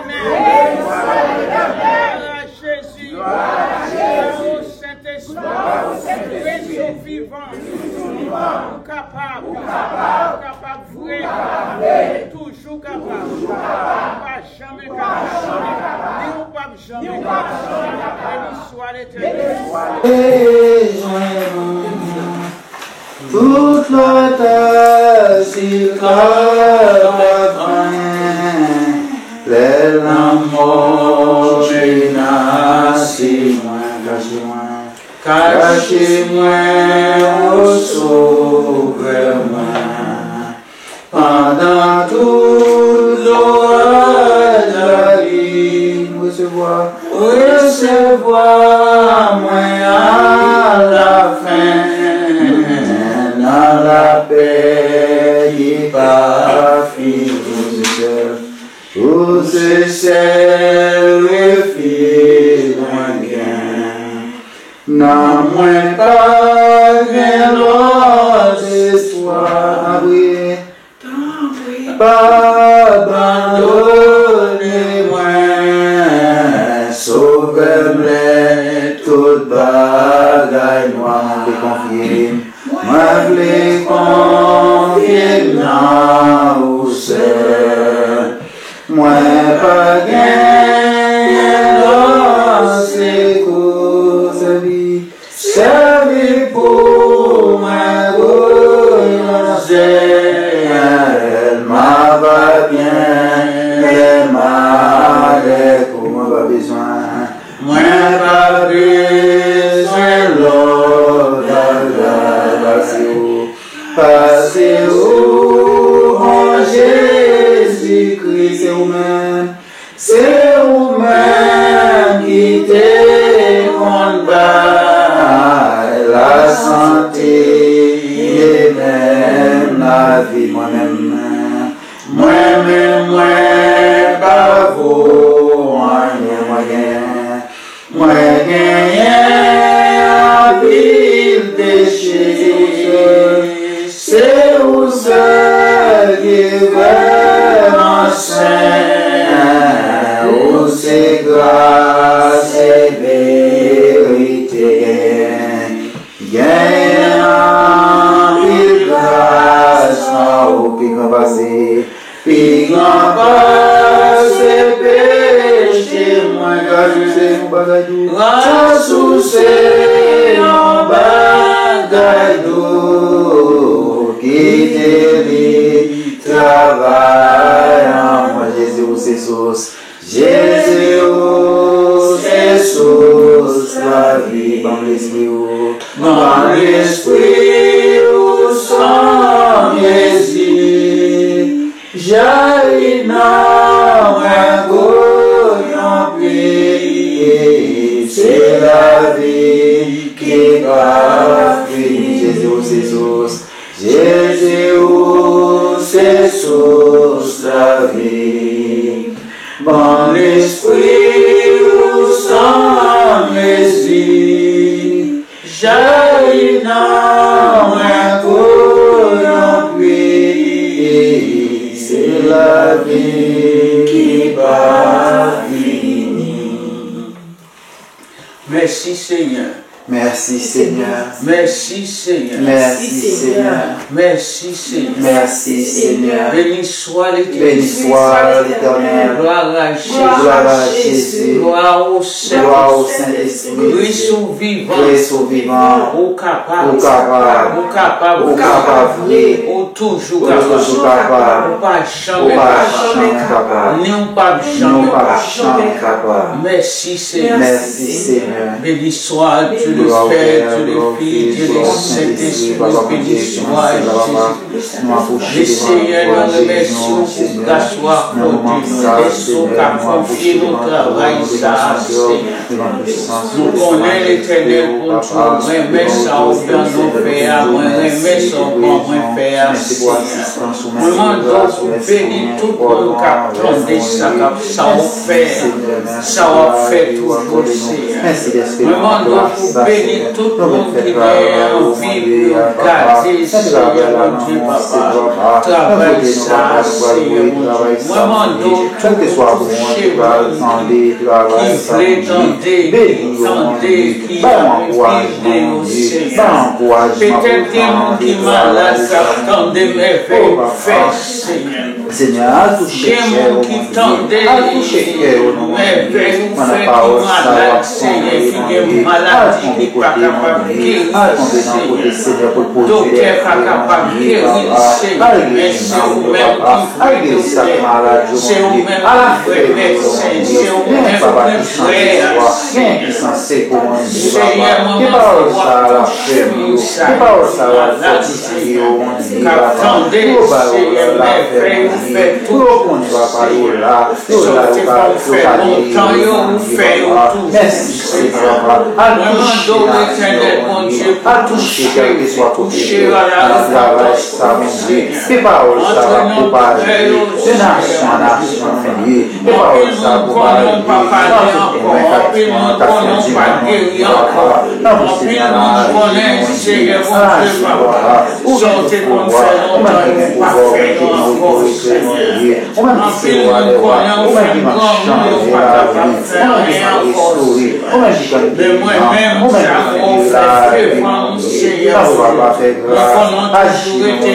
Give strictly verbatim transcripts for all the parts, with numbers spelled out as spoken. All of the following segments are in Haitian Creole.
Glwa a Jezi. Glwa a Sentespri. Rete vivan. Ou kapab. Ou kapab vre. Ou toujou kapab. Ou pa janmen kapab. Ni ou p ap janmen kapab. Beni swa Letènèl. Bezwen mwen. Tout lòt asil ka pa vanyen. Lè lanmò menase mwen, kache mwen, kache mwen, o Sovè mwen. Pandan tout loraj la vin, resevwa, resevwa mwen alafen nan lapè ki pa fini. Ou se sèl refij mwen gen. Nan mwen pa gen lòt espwa. Pa priye. Pa abandone mwen, Sovè m, lè tout bagay nwa. Mwen vle konfye m. Mwen vle konfye m nan ou sèl. Mwen pa genyen lòt sekou. Sèvi, sèvi pou mwen, gwo yon sèl. M ap byen lè m avèk ou. Mwen pa bezwen. Mwen pa bezwen lòt bagay pase ou, pase ou, bon Jezikri, se ou menm, se ou menm ki te konn bay lasante e menm lavi. Mwen menm, mwen menm, mwen pa vo anyen, mwen genyen. Mwen genyen anpil peche. Se ou sèl ki vrèman sen. Ou se gras e verite. Genyen anpil gras nan ou ki gran pase. Pi gran pase peche mwen. Gras ou se yon bagay dou. Gras ou se yon bagay dou. Kite li travay an mwen. Jezi, ou se sous. Jezi, ou se sous lavi. Ban m lespri ou. Ban m lespri ou san mezi. Jayi nan mwen kou yon pli, se lavi ki pa fini. Jezi, ou se sous. Jezi, ou se sous lavi. Ban m lespri ou san mezi. Jayi nan mwen kou yon pli, se lavi ki pa fini. Mèsi, Senyè. Mèsi, Senyè. Mèsi, Senyè. Mèsi, Senyè. Mèsi, Senyè. Mèsi, Senyè. Beni swa Letènèl. Beni swa Letènèl. Glwa a Jezi. Glwa a Jezi. Glwa o Sentespri. Glwa o Sentespri. Kris ou vivan. Kris ou vivan. Ou kapab. Ou kapab. Ou kapab. Ou kapab vre. Ou toujou kapab. Ou toujou kapab. Ou pa janmen kapab. Ou pa janmen kapab. Ni ou p ap janmen kapab. Ni ou p ap janmen kapab. Mèsi, Senyè. Mèsi, Senyè. Béni soit Dieu le Père, Dieu le Fils, Dieu le Saint-Esprit, béni soit Jésus. Le Seigneur, nou remèsye w pou gras ou akòde nou, lèske w ka konfye nou travay sa a, Senyè. Nou konnen, Letènèl Bondye, ou renmen sa w ban nou fè a, mwen renmen sa w ban mwen fè a, Senyè. Mwen mande w pou beni tout moun k ap tande sa, k ap sa w fè, sa w ap fè toujou, Senyè. Mwen mande w pou beni tout moun ki gen anvi pou yo gade, Senyè Bondye, Senyè papa, nan kote nou papa nou pral voye travay sa, Bondye, kèlkeswa pou moun ki pral tande travay sa, Bondye, beni yo, Bondye, bay yo ankourajman, Bondye, bay yo ankourajman pou yo tande travay sa, Bondye. O papa, Senyè, al touche kè yo, Bondye, al touche kè yo, non, Bondye, pandan pawòl sa w ap pale, Bondye, al tonbe kote yo, Bondye, al tonbe nan kote, Senyè, pou l pwodui lè fwi, Bondye, papa, al geri nanm yo, papa, al geri sa k malad yo, Bondye, al afèbli yo, Bondye, gen papa ki san lespwa, gen ki san sekou, Bondye, papa, ke pawòl sa a al afèbli yo, ke pawòl sa a al fòtifye yo, Bondye, papa, pou yo ba yo lafè, Bondye, pou yo konnen, papa, yo la, yo la, yo ka, yo ka geri yo, Bondye, papa. Mèsi, Senyè, papa. Al touche nasyon yo, Bondye. Al touche kèlkeswa kote yo, nan travay sa, Bondye. Ke pawòl sa va pwopaje de nasyon an nasyon, Bondye. Ke pawòl sa va pwopaje nan tout kwen k ap fè, k ap fè di moun, Bondye, papa. Nan pou Senyè, al aji, Bondye, al aji, papa. Ou gen tout pouvwa, ou menm ki gen pouvwa, ou menm ki gen otorite, Bondye. Ou menm ki se wa dè wa, ou menm ki konn chanje lavi, ou menm ki konn restore, ou menm ki konn delivrans, ou menm ki konn lavi, Bondye. Tanpri papa, fè gras, aji, Bondye,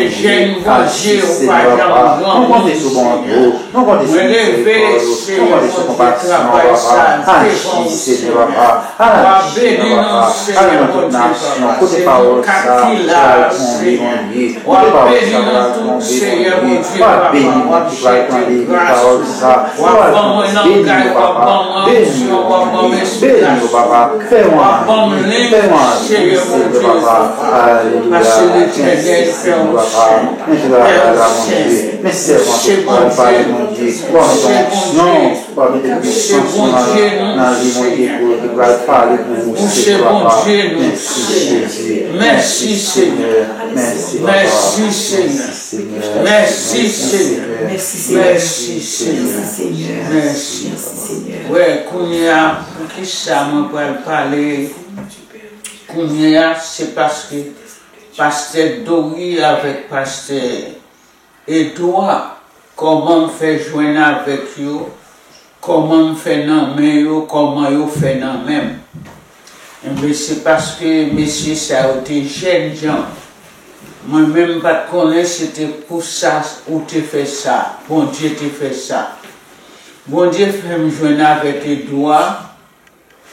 aji, Senyè papa. Nou konte sou bonte w, nou konte sou mizerikòd ou, nou konte sou konpasyon w, papa. Aji, Senyè papa, aji, Senyè papa. Al nan tout nasyon, kote pawòl sa pral tonbe, Bondye. Kote pawòl sa pral tonbe, Bondye, w ap beni moun ki pral tande pawòl sa. Ou pral beni yo, papa. Beni yo, Bondye. Beni yo, papa. Fè yo anvi. Fè yo anvi, Senyè, papa. Alelouya. Mèsi, Senyè, papa. Men travay la, Bondye. Men sèvant ou pral pale, Bondye. Ou pral mete onksyon. Ou pral mete pwisans ou nan, nan li, Bondye, pou yo ki pral pale pou ou, Senyè papa. Mèsi, Jezi. Mèsi, Senyè. Mèsi, papa. Mèsi, Senyè. Mèsi, Senyè. Mèsi, Senyè. Mèsi, Senyè. Mèsi, Senyè. Wè, kounye a, poukisa mwen pral pale kounye a, se paske pastè Dori avèk pastè Edwa, kòman m fè jwenn avèk yo, kòman m fè nan men yo, kòman yo fè nan men m. Enben, se paske mesye sa yo te jènjan. Mwen menm, m pa t konnen se te pou sa ou te fè sa, Bondye te fè sa. Bondye fè m jwenn avèk Edwa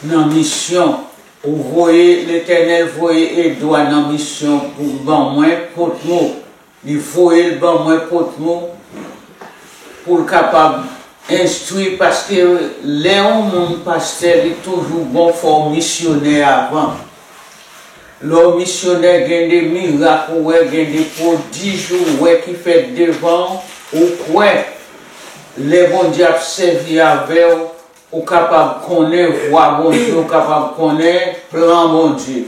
nan misyon. Ou voye, Letènèl voye Edwa nan misyon pou ban mwen Potmo. Li voye l ban mwen Potmo pou l kapab enstwi, paske lè yon moun pastè, li toujou bon fè w misyonè avan. Lè w misyonè, gen de mirak ou wè, gen de pwodij ou wè ki fèt devan w, ou kwè. Lè Bondye ap sèvi avè w, ou kapab konnen vwa Bondye, ou kapab konnen plan Bondye.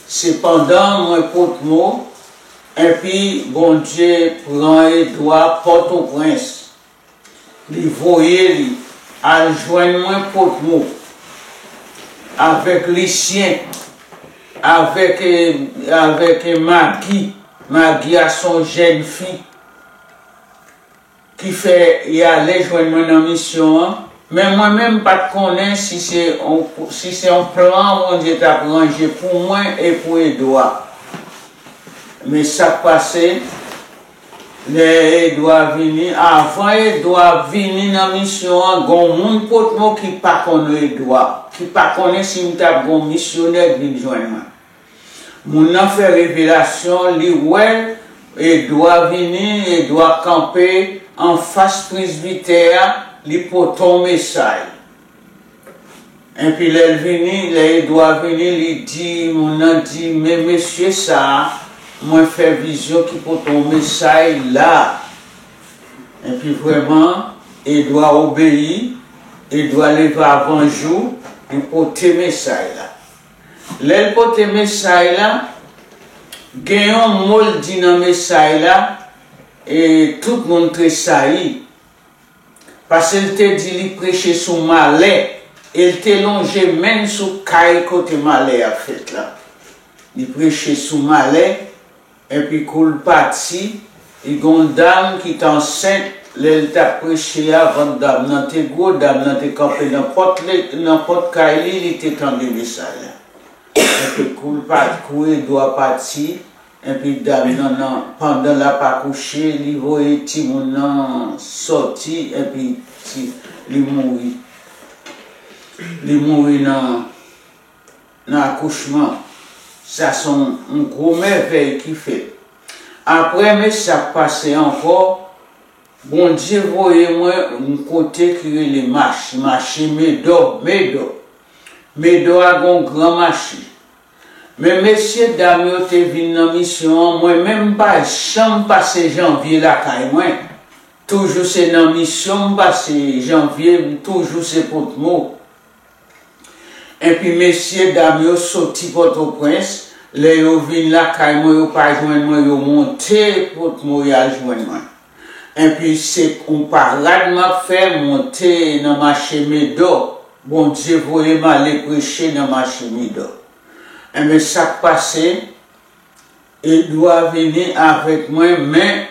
Sepandan, mwen Potmo, enpi Bondye pran Edwa Pòtoprens. Li voye li al jwenn mwen Potmo avèk Lisyen, avèk, eh, avèk, eh, Magi. Magi a se yon jèn fi ki fè y ale jwenn mwen nan misyon an. Men mwen menm, m pa t konnen si se yon, si se yon plan Bondye t ap ranje pou mwen e pou Edwa. Men sa k pase, lè Edwa vini, avan Edwa vini nan misyon an, gen yon moun Potmo ki pa konn Edwa, ki pa konnen si m t ap gen yon misyonè k vin jwenn mwen. Moun nan fè revelasyon, li wè Edwa vini, Edwa kanpe anfas presbitè a, li pote yon mesaj. Enpi lè l vini, lè Edwa vini, li di, moun nan di, men mesye sa a, mwen fè vizyon ki pote yon mesaj la. Enpi vrèman, Edwa obeyi, Edwa leve avan jou, li pote mesaj la. Lè l pote mesaj la, gen yon mo l di nan mesaj la, e tout moun tresayi. Paske l te di li preche sou malè, e l te lonje men l sou kay kote malè a fèt la. Li preche sou malè, Epi kou l pati, li gen yon dam ki t ansent, lè l t ap preche a, vant dam nan te gwo, dam nan te kanpe nan pòt le-, nan pòt kay li, li te tande mesaj la. Epi kou l pati, kou Edwa pati, epi dam nan, nan, pandan l ap akouche, li voye timoun nan sòti, epi ti, li mouri. Li mouri nan, nan akouchman. Sa se yon, yon gwo mèvèy ki fèt. Apre, men sa k pase ankò, Bondye voye mwen yon kote ki rele mach-, mache Medò, Medò. Medò a gen yon gran mache. Men mesye dam yo te vin nan misyon an, mwen menm m pa janm pase janvye lakay mwen. Toujou se nan misyon m pase janvye, m toujou se Potmo. Epi mesye dam yo soti Pòtoprens, lè yo vin lakay mwen, yo pa jwenn mwen, yo monte Potmo y al jwenn mwen. Epi se yon parad m ap fè, monte nan mache Medò. Bondye voye m ale preche nan mache Medò. Enben, sa k pase, Edwa vini avèk mwen, men,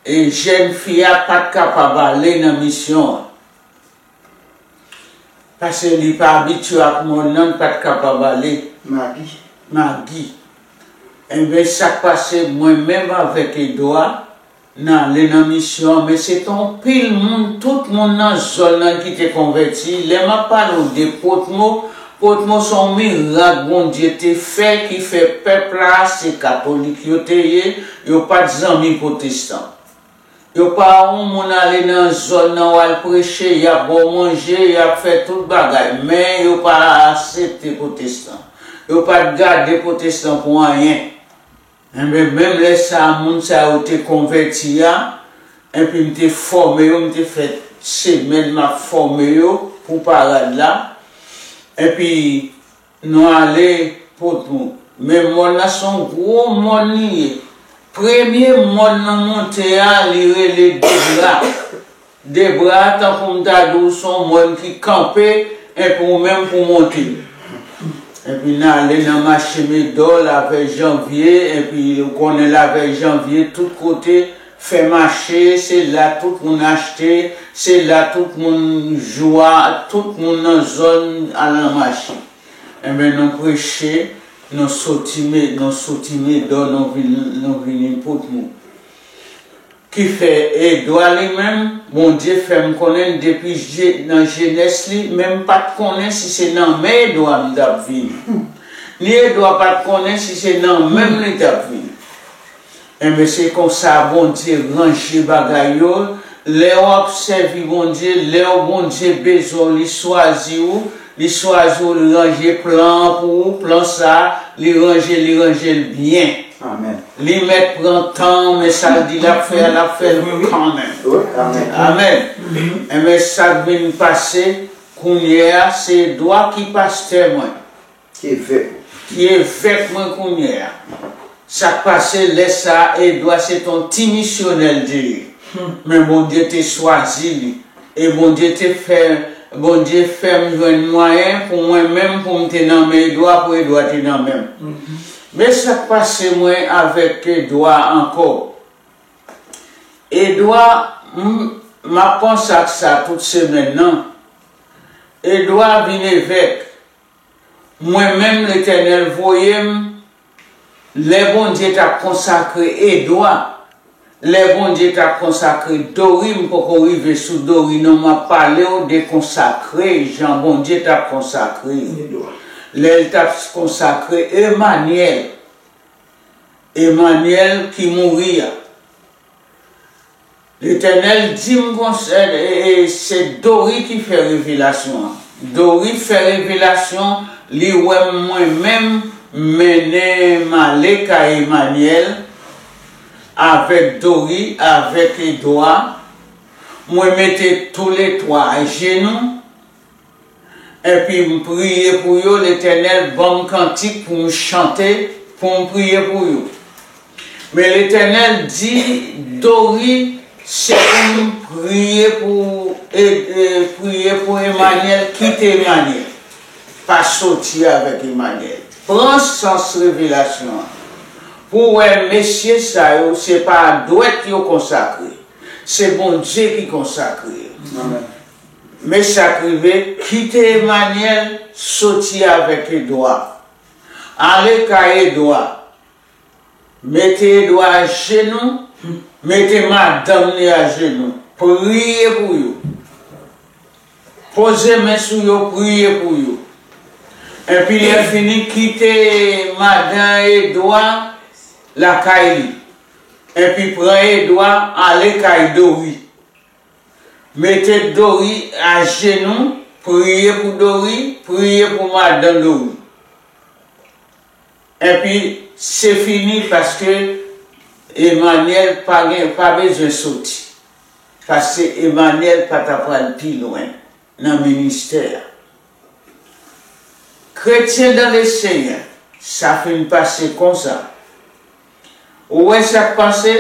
e, jèn fi a pa t kapab ale nan misyon an. Paske li pa abitye ak mòn nan, li pa t kapab ale. Magi. Magi. Enben, sa k pase, mwen menm avèk Edwa, n ale nan misyon an, men se te yon pil moun, tout moun nan zòn nan ki te konvèti. Lè m ap pale w de Potmo, Potmo se yon mirak Bondye te fè ki fè pèp la, se katolik yo te ye, yo pa t zanmi pwotestan. Yo pa wè yon moun ale nan zòn nan, w al preche, y ap ba w manje, y ap fè tout bagay, men yo pa aksepte pwotestan. Yo pa t gade pwotestan pou anyen. Enben, menm lè sa a, moun sa yo te konvèti a, epi m te fòme yo, m te fè semèn m ap fòme yo pou parad la. Epi, nou ale Potmo. Men mòn nan se yon gwo mòn li ye. Premye mòn nou monte a, li rele Debra. Debra, tankou m ta di w, se yon mòn ki kanpe, enpi ou menm pou w monte. Epi n ale nan mache Medò, Lavèj Janvye, epi ou konnen Lavèj Janvye, tout kote, fè mache, se la tout moun achte, se la tout moun jwa, tout moun nan zòn al nan mache. Enben, nou preche, nou soti Me-, nou soti Medò, nou vin, nou vini Potmo. Ki fè Edwa li menm, Bondye fè m konnen depi je-, nan jenès li, men m pa t konnen si se nan men Edwa m t ap vini. Ni Edwa pa t konnen si se nan men m li t ap vini. Enben, se konsa Bondye ranje bagay yo. Lè w ap sèvi Bondye, lè w Bondye bezwen w, li chwazi w, li chwazi w, li ranje plan an pou ou, plan sa a, li ranje, li ranje l byen. Amèn. Li mèt pran tan, men sa l di l ap fè a, l ap fè l kanmenm. Wi, amèn. Amèn. Enben, sa k vin pase kounye a, se Edwa ki pastè mwen. Ki evèk ou. Ki evèk mwen kounye a. Sa k pase lè sa a, Edwa se t on ti misyonè l te ye. Men Bondye te chwazi li. E Bondye te fè, Bondye fè m jwenn mwayen pou mwen menm, pou m te nan men Edwa, pou Edwa te nan men m. Men sa k pase mwen avèk Edwa ankò. Edwa, m, m ap panse ak sa tout semèn nan. Edwa vin evèk. Mwen menm, Letènèl voye m, lè Bondye t ap konsakre Edwa, lè Bondye t ap konsakre Dori, m poko rive sou Dori non, m ap pale w de konsakre, jan Bondye t ap konsakre yo. Edwa. Lè l t ap konsakre Emanyèl, Emanyèl ki mouri a. Letènèl di m konsa, e, e, se Dori ki fè revelasyon an. Dori fè revelasyon, li wè m mwen menm, mennen m ale kay Emanyèl avèk Dori, avèk Edwa. Mwen mete toulètwa ajenou. Epi m priye pou yo, Letènèl ban m kantik pou m chante, pou m priye pou yo. Men Letènèl di Dori, se pou m priye pou, e, e, priye pou Emanyèl, kite Emanyèl. Pa soti avèk Emanyèl. Pran sans revelasyon an. Pou w wè mesye sa yo, se pa dwèt yo konsakre, se Bondye ki konsakre yo. Men sa k rive, kite Emanyèl soti avèk Edwa. Ale kay Edwa. Mete Edwa ajenou, mete madanm li ajenou. Priye pou yo. Poze men sou yo, priye pou yo. Epi lè fini, kite madan Edwa lakay li. Epi pran Edwa, ale kay Dori. Mete Dori ajenou, priye pou Dori, priye pou madan Dori. Epi se fini paske Emanyèl pa gen, pa bezwen soti. Paske Emanyèl pa ta pral pi lwen nan ministè a. Kretyen dan le Senyè, sa fin pase konsa. Ou wè sa k pase?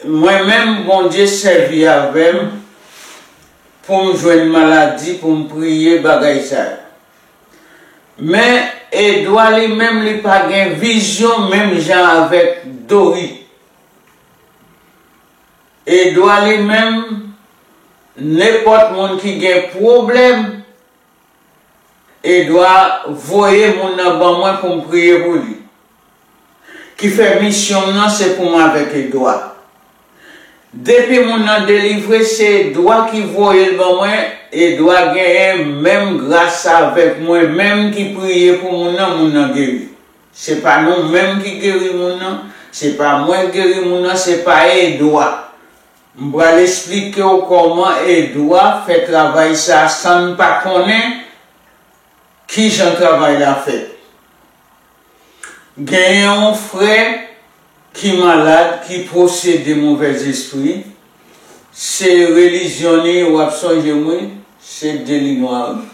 Mwen menm, Bondye sèvi avè m pou m jwenn maladi, pou m priye bagay sa yo. Men Edwa li menm, li pa gen vizyon menm jan avèk Dori. Edwa li menm, nenpòt moun ki gen pwoblèm, Edwa voye moun nan ban mwen pou m priye pou li. Ki fè misyon m nan se pou m avèk Edwa. Depi moun nan delivre, se Edwa ki voye l ban mwen. Edwa genyen menm gras avèk mwen menm ki priye pou moun nan, moun nan geri. Se pa nou menm ki geri moun nan, se pa mwen ki geri moun nan, se pa Edwa. M pral esplike w kòman Edwa fè travay sa san n pa konnen kijan travay la fèt. Genyen yon frè ki malad, ki posede movèzespri. Se relijyon li, w ap sonje m wi, se Delinwa wi.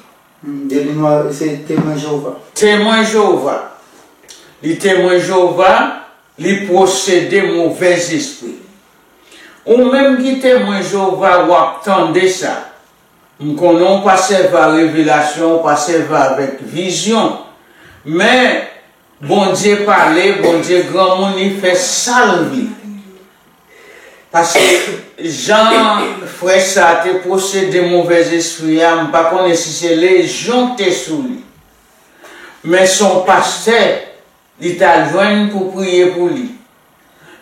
Hmm, Delinwa, se Temwen Jewova. Temwen Jewova. Li Temwen Jewova, li posede movèzespri. Ou menm ki Temwen Jewova, w ap tande sa. M konnen w pa sèvi a revelasyon, w pa sèvi avèk vizyon. Men, Bondye pale, Bondye granmoun, li fè sa l vle. Paske jan frè sa a te posede movèzespri a, m pa konnen si se lejyon k te sou li. Men se yon pastè li t al jwenn pou priye pou li.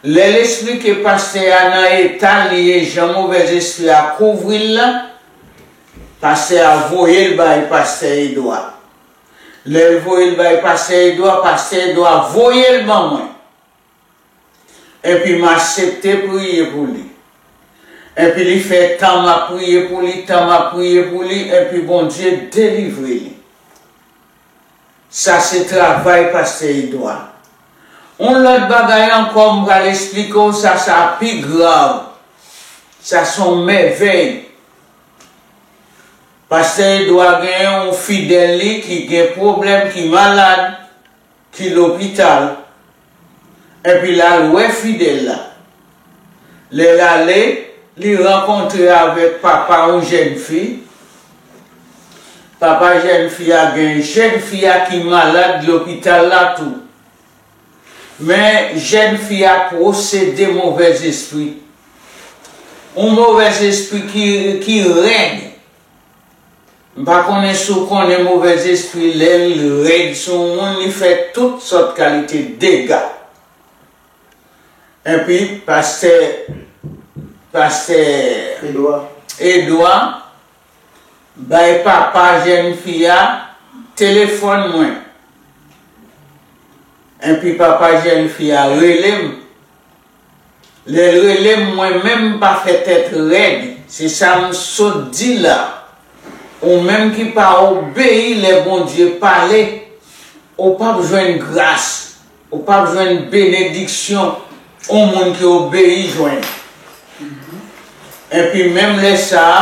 Lè l esplike pastè a nan eta l ye, jan movèzespri a kouvri l la, pastè a voye l bay pastè Edwa. Lè l voye l bay pastè Edwa, pastè Edwa voye l ban mwen. Epi m aksepte priye pou li. Epi li fè tan m ap priye pou li, tan m ap priye pou li, epi Bondye delivre li. Sa se travay pastè Edwa. Yon lòt bagay ankò m pral esplike w, sa, sa pi grav. Sa se yon mèvèy. Pastè Edwa gen yon fidèl li ki gen pwoblèm, ki malad, ki lopital, epi l al wè fidèl la. Lè l ale, li rankontre avèk papa yon jèn fi. Papa jèn fi a gen jèn fi a ki malad lopital la tou. Men jèn fi a posede movèzespri. Yon movèzespri ki, ki rèd. M pa konnen si w konnen movèzespri, lè l rèd sou yon moun, li fè tout sòt kalite dega. Epi pastè, pastè Edwa. Edwa bay papa jèn fi a telefòn mwen. Epi papa jèn fi a rele m. Lè l rele m, mwen menm m pa fè tèt rèd. Se sa m sot di la. Ou menm ki pa obeyi lè Bondye pale, ou p ap jwenn gras, ou p ap jwenn benediksyon yon moun ki obeyi jwenn. Epi menm lè sa a,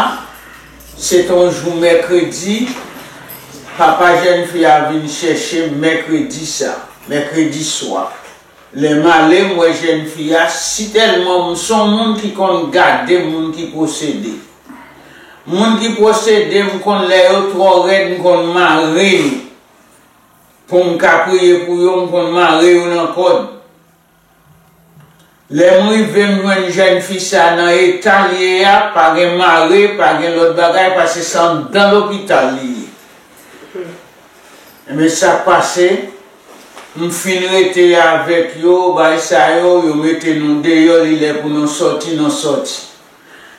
se te yon jou mèkredi, papa jèn fi a vin chèche m mèkredi sa, mèkredi swa. Lè m ale, m wè jèn fi a, si tèlman m se yon moun ki konn gade moun ki posede. Moun ki posede, m konn lè yo twò rèd, m konn mare yo. Pou m ka priye pou yo, m konn mare yo nan kòd. Lè m rive, m jwenn jèn fi sa nan eta l ye a, pa gen mare, pa gen lòt bagay, paske se anndan lopital li ye. Ebyen, sa k pase, m fin rete avèk yo, bay sa yo, yo mete nou deyò, li lè pou nou sòti, nou sòti.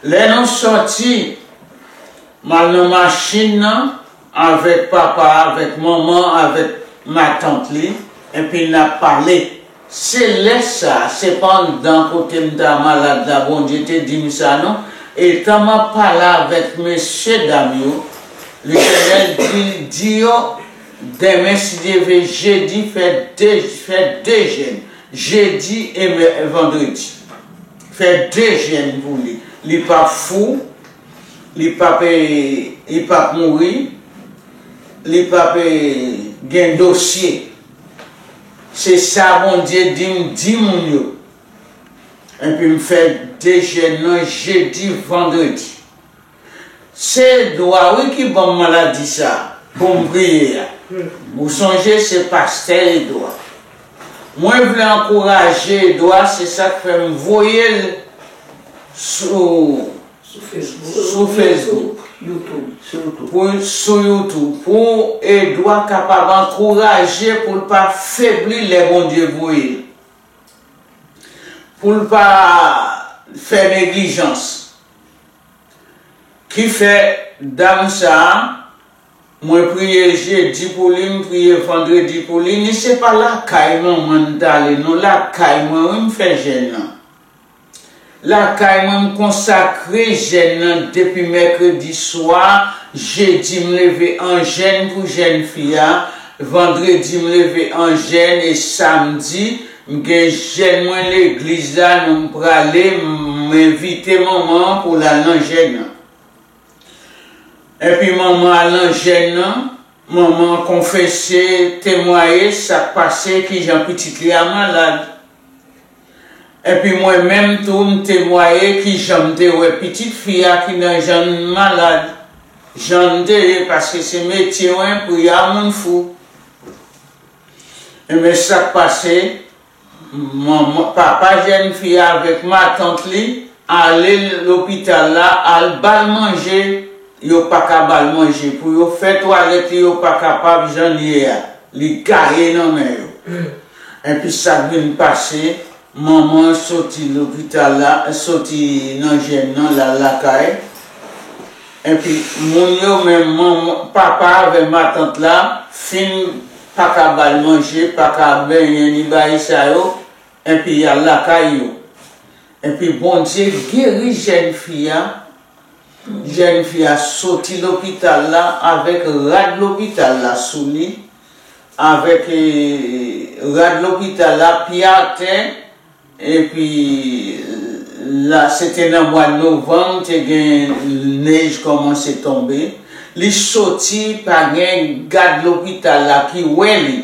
Lè nou sòti, m al nan machin nan, avèk papa, avèk manman, avèk matant li, epi n ap pale. Se lè sa a, se pa anndan kote m ta malad la, Bondye te di m sa non. Etan m ap pale avèk mesye dam yo, Letènèl di, di yo, demen, si Dye vle, jedi, fè de, fè de jèn. Jedi e mè-, vandredi. Fè de jèn pou li. Li p ap fou, li p ap, eh, li p ap mouri, li p ap, eh, gen dosye. Se sa Bondye di m, di moun yo. Epi m fè de jèn nan jedi, vandredi. Se Edwa, wi, ki ban m maladi sa a pou m priye a. Ou sonje, se pastè Edwa. Mwen vle ankouraje Edwa, se sa k fè m voye l sou, sou Facebook, sou Facebook. YouTube, sou YouTube. Pou, sou YouTube, pou Edwa kapab ankouraje, pou l pa febli lè Bondye voye l. Pou l pa fè neglijans. Kifè, dam sa a, mwen priye jedi pou li, m priye vandredi pou li, ni se pa lakay manman n t ale, non, lakay mwen, wi, m fè jèn nan. Lakay mwen, m konsakre jèn nan depi mèkredi swa, jedi, m leve an jèn pou jèn fi a, vandredi, m leve an jèn, e samdi, m gen jèn mwen legliz la, nou m prale, m envite manman an pou l al nan jèn nan. Epi manman al nan jèn nan, manman an konfese, temwaye sa k pase, kijan pitit li a malad. Epi mwen menm tou, m temwaye kijan m te wè pitit fi a ki nan jèn malad, jan l te ye, paske se metye w, en, priye a moun fou. Enben, sa k pase, manman, papa jèn fi a avèk matant li ale lopital la, al ba l manje, yo pa ka ba l manje. Pou yo fè twalèt li, yo pa kapab, jan l ye a. Li gaye nan men yo. Enpi sa k vin pase, manman soti lopital la, soti nan jèn nan, l al lakay. Enpi moun yo menm, manman, papa avè matant la, fin pa ka ba l manje, pa ka benyen ni bagay sa yo, enpi y al lakay yo. Enpi Bondye geri jèn fi a. Jèn fi a soti lopital la avèk rad lopital la sou li, avèk, eh, rad lopital la, pye atè, epi la, se te nan mwa novanm, te gen nèj kòmanse tonbe. Li soti, pa gen gad lopital la ki wè li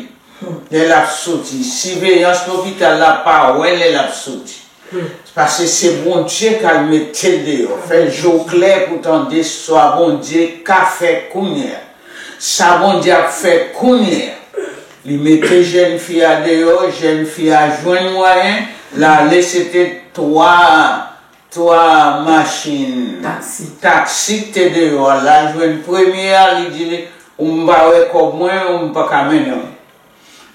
lè l ap soti. Siveyans lopital la pa wè lè l ap soti. Paske se Bondye k al mete l deyò. Fè je w klè pou tande sa Bondye ka fè kounye a. Sa Bondye ap fè kounye a. Li mete jèn fi a deyò, jèn fi a jwenn mwayen, l ale, se te twa, twa machin taksi, taksi k te deyò a. L al jwenn premye a, li di li, "Ou m pa wè kòb mwen, ou m pa ka mennen w."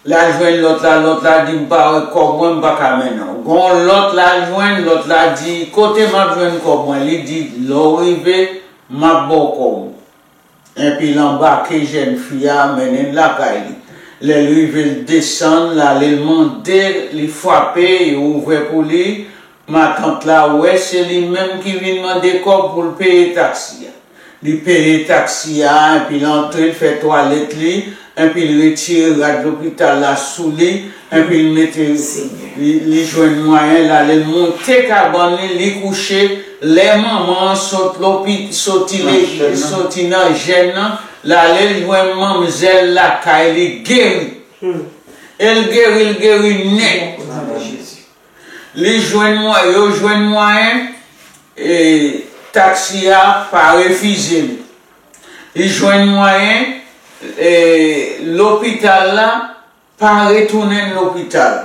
L al jwenn lòt la, lòt la di, "M pa wè kòb mwen, m pa ka mennen w." Gon lòt l al jwenn, lòt la di, "Kote m ap jwenn kòb mwen?" Li di, "Lè w rive, m ap ba w kòb ou." Enpi l anbake jèn fi a, mennen l lakay li. Lè l rive, l desann, l ale, l mande, li frape, yo ouvè pou li. Matant la wè se li menm ki vin mande kòb pou l peye taksi a. Li peye taksi a, enpi l antre, l fè twalèt li, enpi l retire rad lopital la sou li, enpi l mete, li, li jwenn mwayen, l ale, l monte kabann li, li kouche. Lè manman an sot lopi-, soti le-, soti nan jèn nan, l ale, l jwenn manmzèl lakay li geri. E l geri, l geri nèt. Li jwenn mwa-, yo jwenn mwayen, e, taksi a pa refize li. Li jwenn mwayen, E, lopital la pa retounen lopital.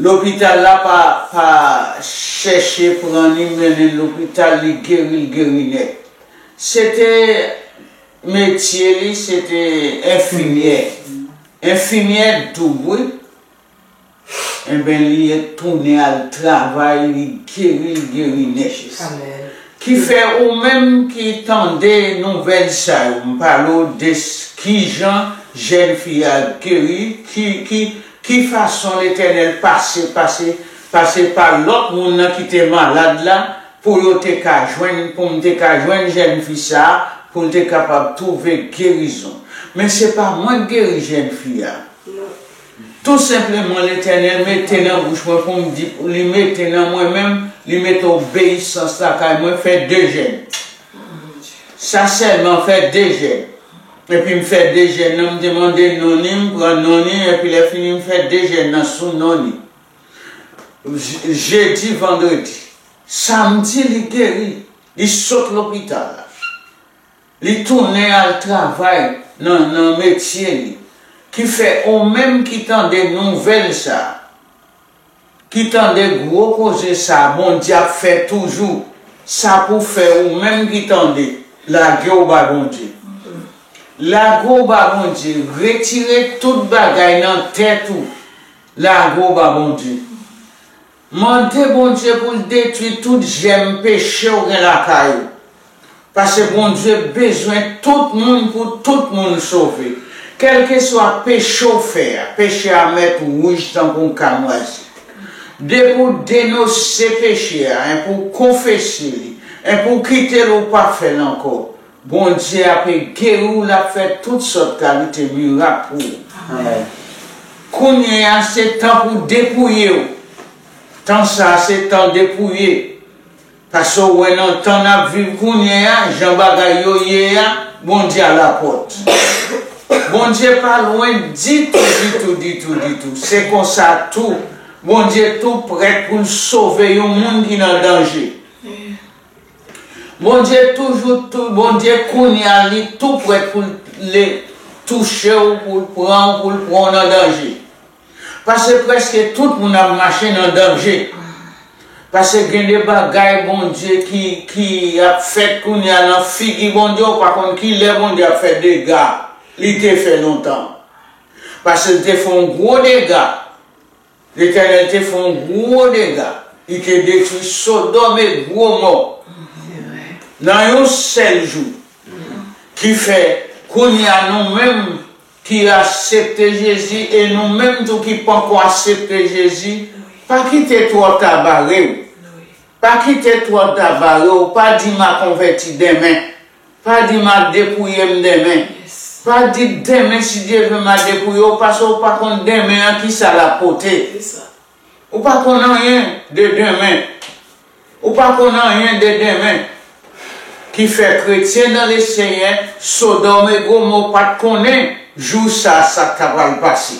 Lopital la pa, pa chèche pran li, mennen lopital, li geri, l geri nèt. Se te metye li, se te enfimyè. Enfimyè doub, wi. Enben, li tounen al travay, li geri, li geri nèt. Ki fè ou menm ki tande nouvèl sa yo, m pale w de s- kijan jèn fi a geri, ki, ki, ki fason Letènèl pase, pase, pase pa lòt moun nan ki te malad la, pou yo te ka jwenn, pou m te ka jwenn jèn fi sa a, pou l te kapab twouve gerizon. Men se pa mwen k geri jèn fi a. Tou senpleman, Letènèl mete nan bouch mwen pou m di, li mete nan mwen menm, li mete obeyisans lakay mwen, fè de jèn. Sa sèlman, fè de jèn. Epi m fè de jèn nan, m te mande non li, m pran non li, epi lè fini, m fè de jèn nan sou non li. J- Jedi, vandredi. Samdi, li geri. Li sot lopital la. Li tounen al travay nan, nan metye li. Ki fè ou menm ki tande nouvèl sa a, ki tande gwo koze sa a, Bondye ap fè toujou. Sa pou fè ou menm ki tande, lage w bay Bondye. Lage w bay Bondye, retire tout bagay nan tèt ou, lage w bay Bondye. Mande Bondye pou l detwi tout jèm peche w gen lakay ou. Paske Bondye bezwen tout moun pou tout moun sove. Kèlkeswa peche w fè a, peche a mèt wouj tankou yon kamwazi. Depi w denonse peche a, en pou w konfese li, en pou w kite l, ou pa fè l ankò. Bondye ape geri w, l ap fè tout sòt kalite mirak pou ou. Kounye a, se tan pou depouye w. Tan sa a, se tan depouye. Paske w wè nan tan n ap viv kounye a, jan bagay yo ye a, Bondye alapòt. Bondye pa lwen ditou, ditou, ditou, ditou. Se konsa tou, Bondye tou prèt pou l sove yon moun ki nan danje. Bondye toujou, tou, Bondye kounye a, li tou prèt pou l touche w, pou l pran w, pou l pran w nan danje. Paske prèske tout moun ap mache nan danje. Paske gen de bagay Bondye ki, ki ap fèt kounye a nan figi Bondye, ou pa konn ki lè Bondye ap fè dega li te fè lontan. Paske l te fè yon gwo dega. Letènèl te fè yon gwo dega. Li te detwi Sodòm e Gomò nan yon sèl jou. Ki fè, kounye a nou menm ki aksepte Jezi e nou menm tou ki poko aksepte Jezi, pa kite twò ta bare w. Pa kite twò ta bare w, pa di m a konvèti demen. Pa di m a depouye m demen. Pa di demen, si Dye vle, m a depouye w, paske w pa konn demen an kisa l ap pote. Ou pa konn anyen de demen. Ou pa konn anyen de demen. Ki fè kretyen nan Lesenyè, Sodòm e Gomò pa t konnen jou sa, sa k ta pral pase.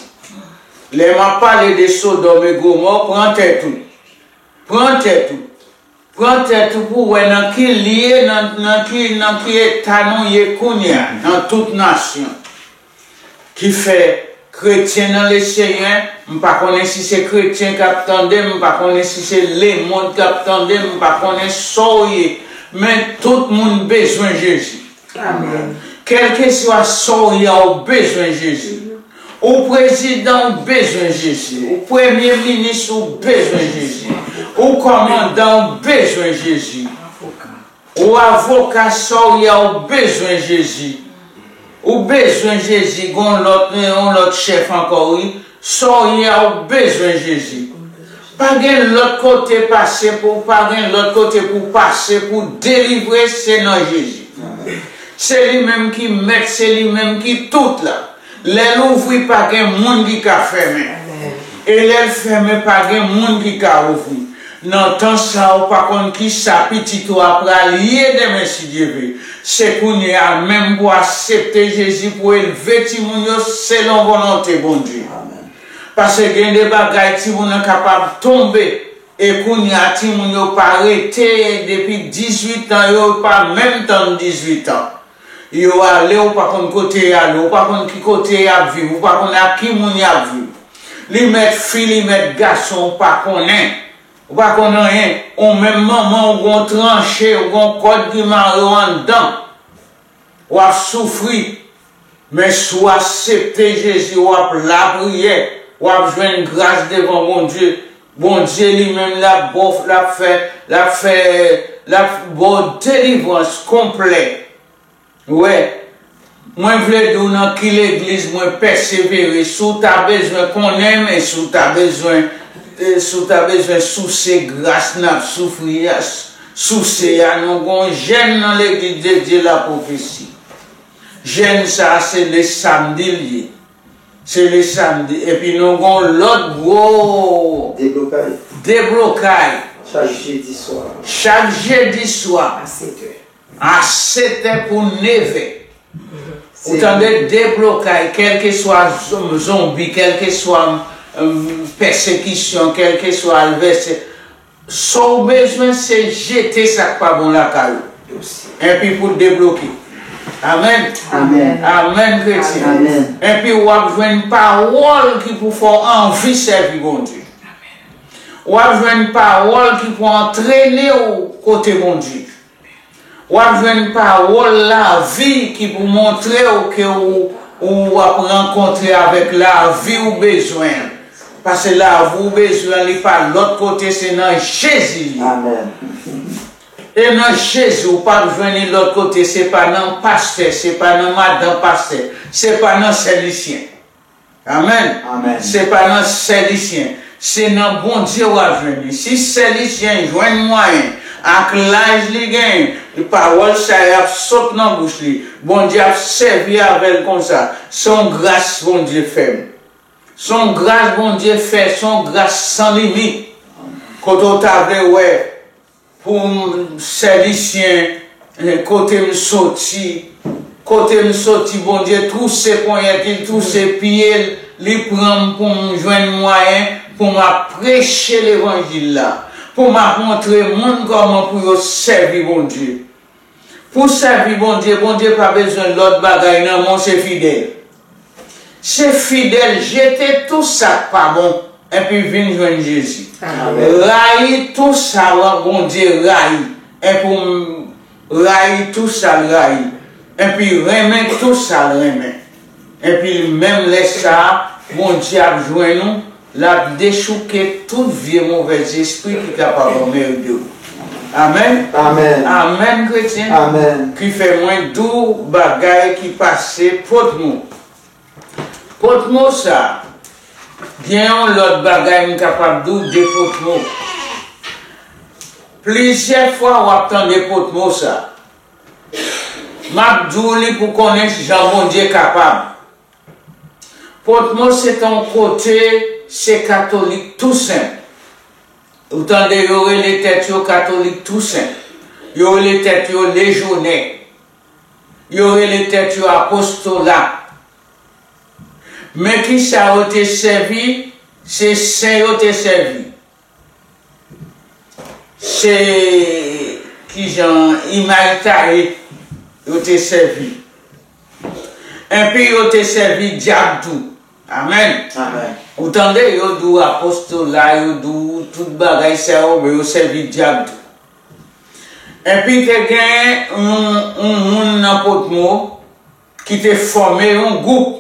Lè m ap pale de Sodòm e Gomò, pran tèt ou. Pran tèt ou. Pran tèt ou pou w wè nan ki lye, nan, nan ki, nan ki eta nou ye kounye a, nan tout nasyon. Ki fè kretyen nan Lesenyè, m pa konnen si se kretyen k ap tande m, m pa konnen si se lemonn k ap tande m, m pa konnen sa w ye, men tout moun bezwen Jezi. Amèn. Kèlkeswa sa w ye a, ou bezwen Jezi. Ou prezidan, ou bezwen Jezi. Ou premye minis, ou bezwen Jezi. Ou kòmandan, ou bezwen Jezi. Ou avoka, sa w ye a, ou bezwen Jezi. Ou bezwen Jezi, gon lòt, yon lòt chèf ankò, wi. Sa w ye a, ou bezwen Jezi. Pa gen lòt kote pase pou, pa gen lòt kote pou pase pou delivre, se nan Jezi. Se li menm ki mèt, se li menm ki tout la. Lè l ouvri, pa gen moun ki ka fèmen. E lè l fèmen, pa gen moun ki ka ouvri. Nan tan sa, ou pa konn kisa pitit ou a pral ye demen, si Dye vle. Se kounye a menm pou aksepte Jezi, pou elve timoun yo selon volonte Bondye. Paske gen de bagay timoun nan kapab tonbe, e kounye a timoun yo pa rete depi dizuit an, yo pa menm tann dizuit an. Yo ale, ou pa konn kote y ale, ou pa konn ki kote y ap viv, ou pa konn ak ki moun y ap viv. Li mèt fi, li mèt gason, ou pa konnen. Ou pa konn anyen. Ou menm manman, ou gon tranche, ou gon kòd ki mare w anndan. W ap soufri. Men si w aksepte Jezi, w ap lapriyè, w ap jwenn gras devan Bondye. Bondye li menm l ap ba w, l ap fè, l ap fè, l ap ba w delivrans konplè. Wè, mwen vle di w nan ki legliz mwen pèsevere, si w ta bezwen konnen, men si w ta bezwen, eh, si w ta bezwen souse gras n ap soufri a, souse a, nou gon jèn nan legliz de Dye la pwofesi. Jèn sa a, se le samdi l ye. Se le samdi. Epi nou gon lòt gwo Deblokay. Deblokay. Chak jedi swa. Chak jedi swa. A sèt è. A sèt è pou nèf è. Ou tande, deblokay, kèlkeswa zon- zonbi, kèlkeswa, um, pèsekisyon, kèlkeswa advèsè. Sa w bezwen, se jete sa k pa bon lakay ou. Epi pou debloke. Amèn. Amèn. Amèn, kretyen. Amèn. Epi w ap jwenn pawòl ki pou fè w anvi sèvi Bondye. W ap jwenn pawòl ki pou antrene w kote Bondye. W ap jwenn pawòl lavi ki pou montre w ke w, w ap rankontre avèk lavi w bezwen an. Paske lavi w bezwen an, li pa lòt kote, se nan Jezi li ye. Amèn. E nan Jezi, w p ap jwenn li lòt kote, se pa nan pastè, se pa nan madanm pastè, se pa nan sè Lisyen. Amèn. Amèn. Se pa nan sè Lisyen. Se nan Bondye w ap jwenn li. Si sè Lisyen jwenn mwayen, ak laj li genyen, pawòl sa yo ap sot nan bouch li. Bondye ap sèvi avè l konsa. Se yon gras Bondye fè m. Se yon gras Bondye fè, se yon gras san limit. Kote w ta vle wè, pou m, sè Lisyen, eh, kote m soti, kote m soti, Bondye twouse ponyèt li, l twouse pye l, li pran m pou m jwenn mwayen pou m ap preche levanjil la, pou m ap montre moun kòman pou yo sèvi Bondye. Pou sèvi Bondye, Bondye pa bezwen lòt bagay nan men w, se fidèl. Se fidèl, jete tou sa k pa bon, epi vin jwenn Jezi. Amèn. Rayi tou sa Bondye rayi, epi w rayi tou sa l rayi, epi renmen tou sa l renmen. Epi menm lè sa a, Bondye ap jwenn ou, l ap dechouke tout vye movèzespri ki kapab anmède w. Amèn. Amèn. Amèn, kretyen. Amèn. Ki fè mwen di w bagay ki pase Potmo. Potmo sa, gen yon lòt bagay m kapab di w de Potmo. Plizyè fwa w ap tande Potmo sa. M ap di w li pou konnen jan Bondye kapab. Potmo se t yon kote, se katolik tou senp. Ou tande, yo rele tèt yo katolik tou senp. Yo rele tèt yo lejyonè. Yo rele tèt yo apostola. Men kisa yo te sèvi? Se sen yo te sèvi. Se kijan, imay taye yo te sèvi. Epi yo te sèvi dyab tou. Amèn. Amèn. Ou tande, yo di w apostola, yo di w tout bagay sa yo, men yo sèvi dyab tou. Epi te gen yon, yon moun nan Potmo ki te fòme yon gwoup.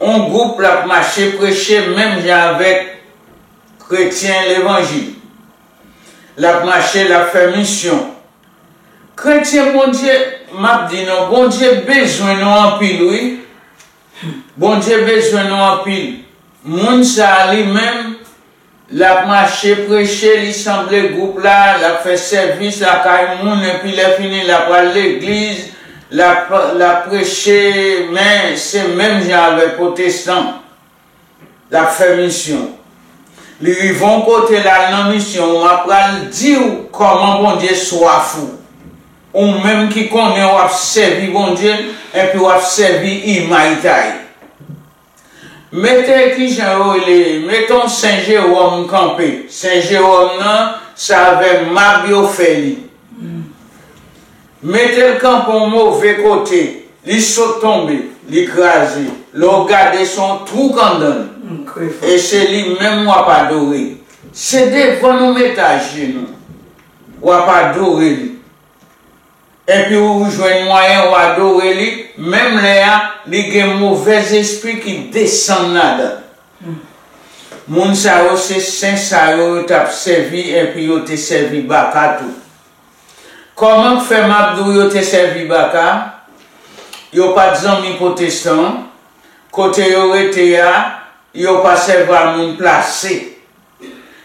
Yon gwoup l ap mache preche menm jan avèk kretyen levanjil. L ap mache, l ap fè misyon. Kretyen Bondye, m ap di nou, Bondye bezwen nou anpil, wi. Bondye bezwen nou anpil. Moun sa a li menm, l ap mache preche, li sanble gwoup la, l ap fè sèvis lakay moun, epi lè fini, l ap al legliz, l ap, l ap preche, men se menm jan avèk pwotestan. L ap fè misyon. Li rive yon kote, l al nan misyon, m ap pral di w kòman Bondye swaf ou. Ou menm ki konnen w ap sèvi Bondye, epi w ap sèvi imay taye. Mete kijan yo rele, mete yon Sen Jewòm kanpe. Sen Jewòm nan, se avè mab yo fè li. Mete l kanpe yon move kote, li sot tonbe, li kraze. Lè w gade, se yon twou k anndan l. E se li menm w ap adore. Se devan nou mete ajenou. W ap adore li. Epi ou jwenn mwayen ou adore li, menm lè a, li gen movèzespri ki desann ladan l. Moun sa yo se sen sa yo yo t ap sèvi, epi yo te sèvi baka tou. Kòman k fè m ap di w yo te sèvi baka? Yo pa t zanmi pwotestan. Kote yo rete a, yo pa sèvwa moun plase.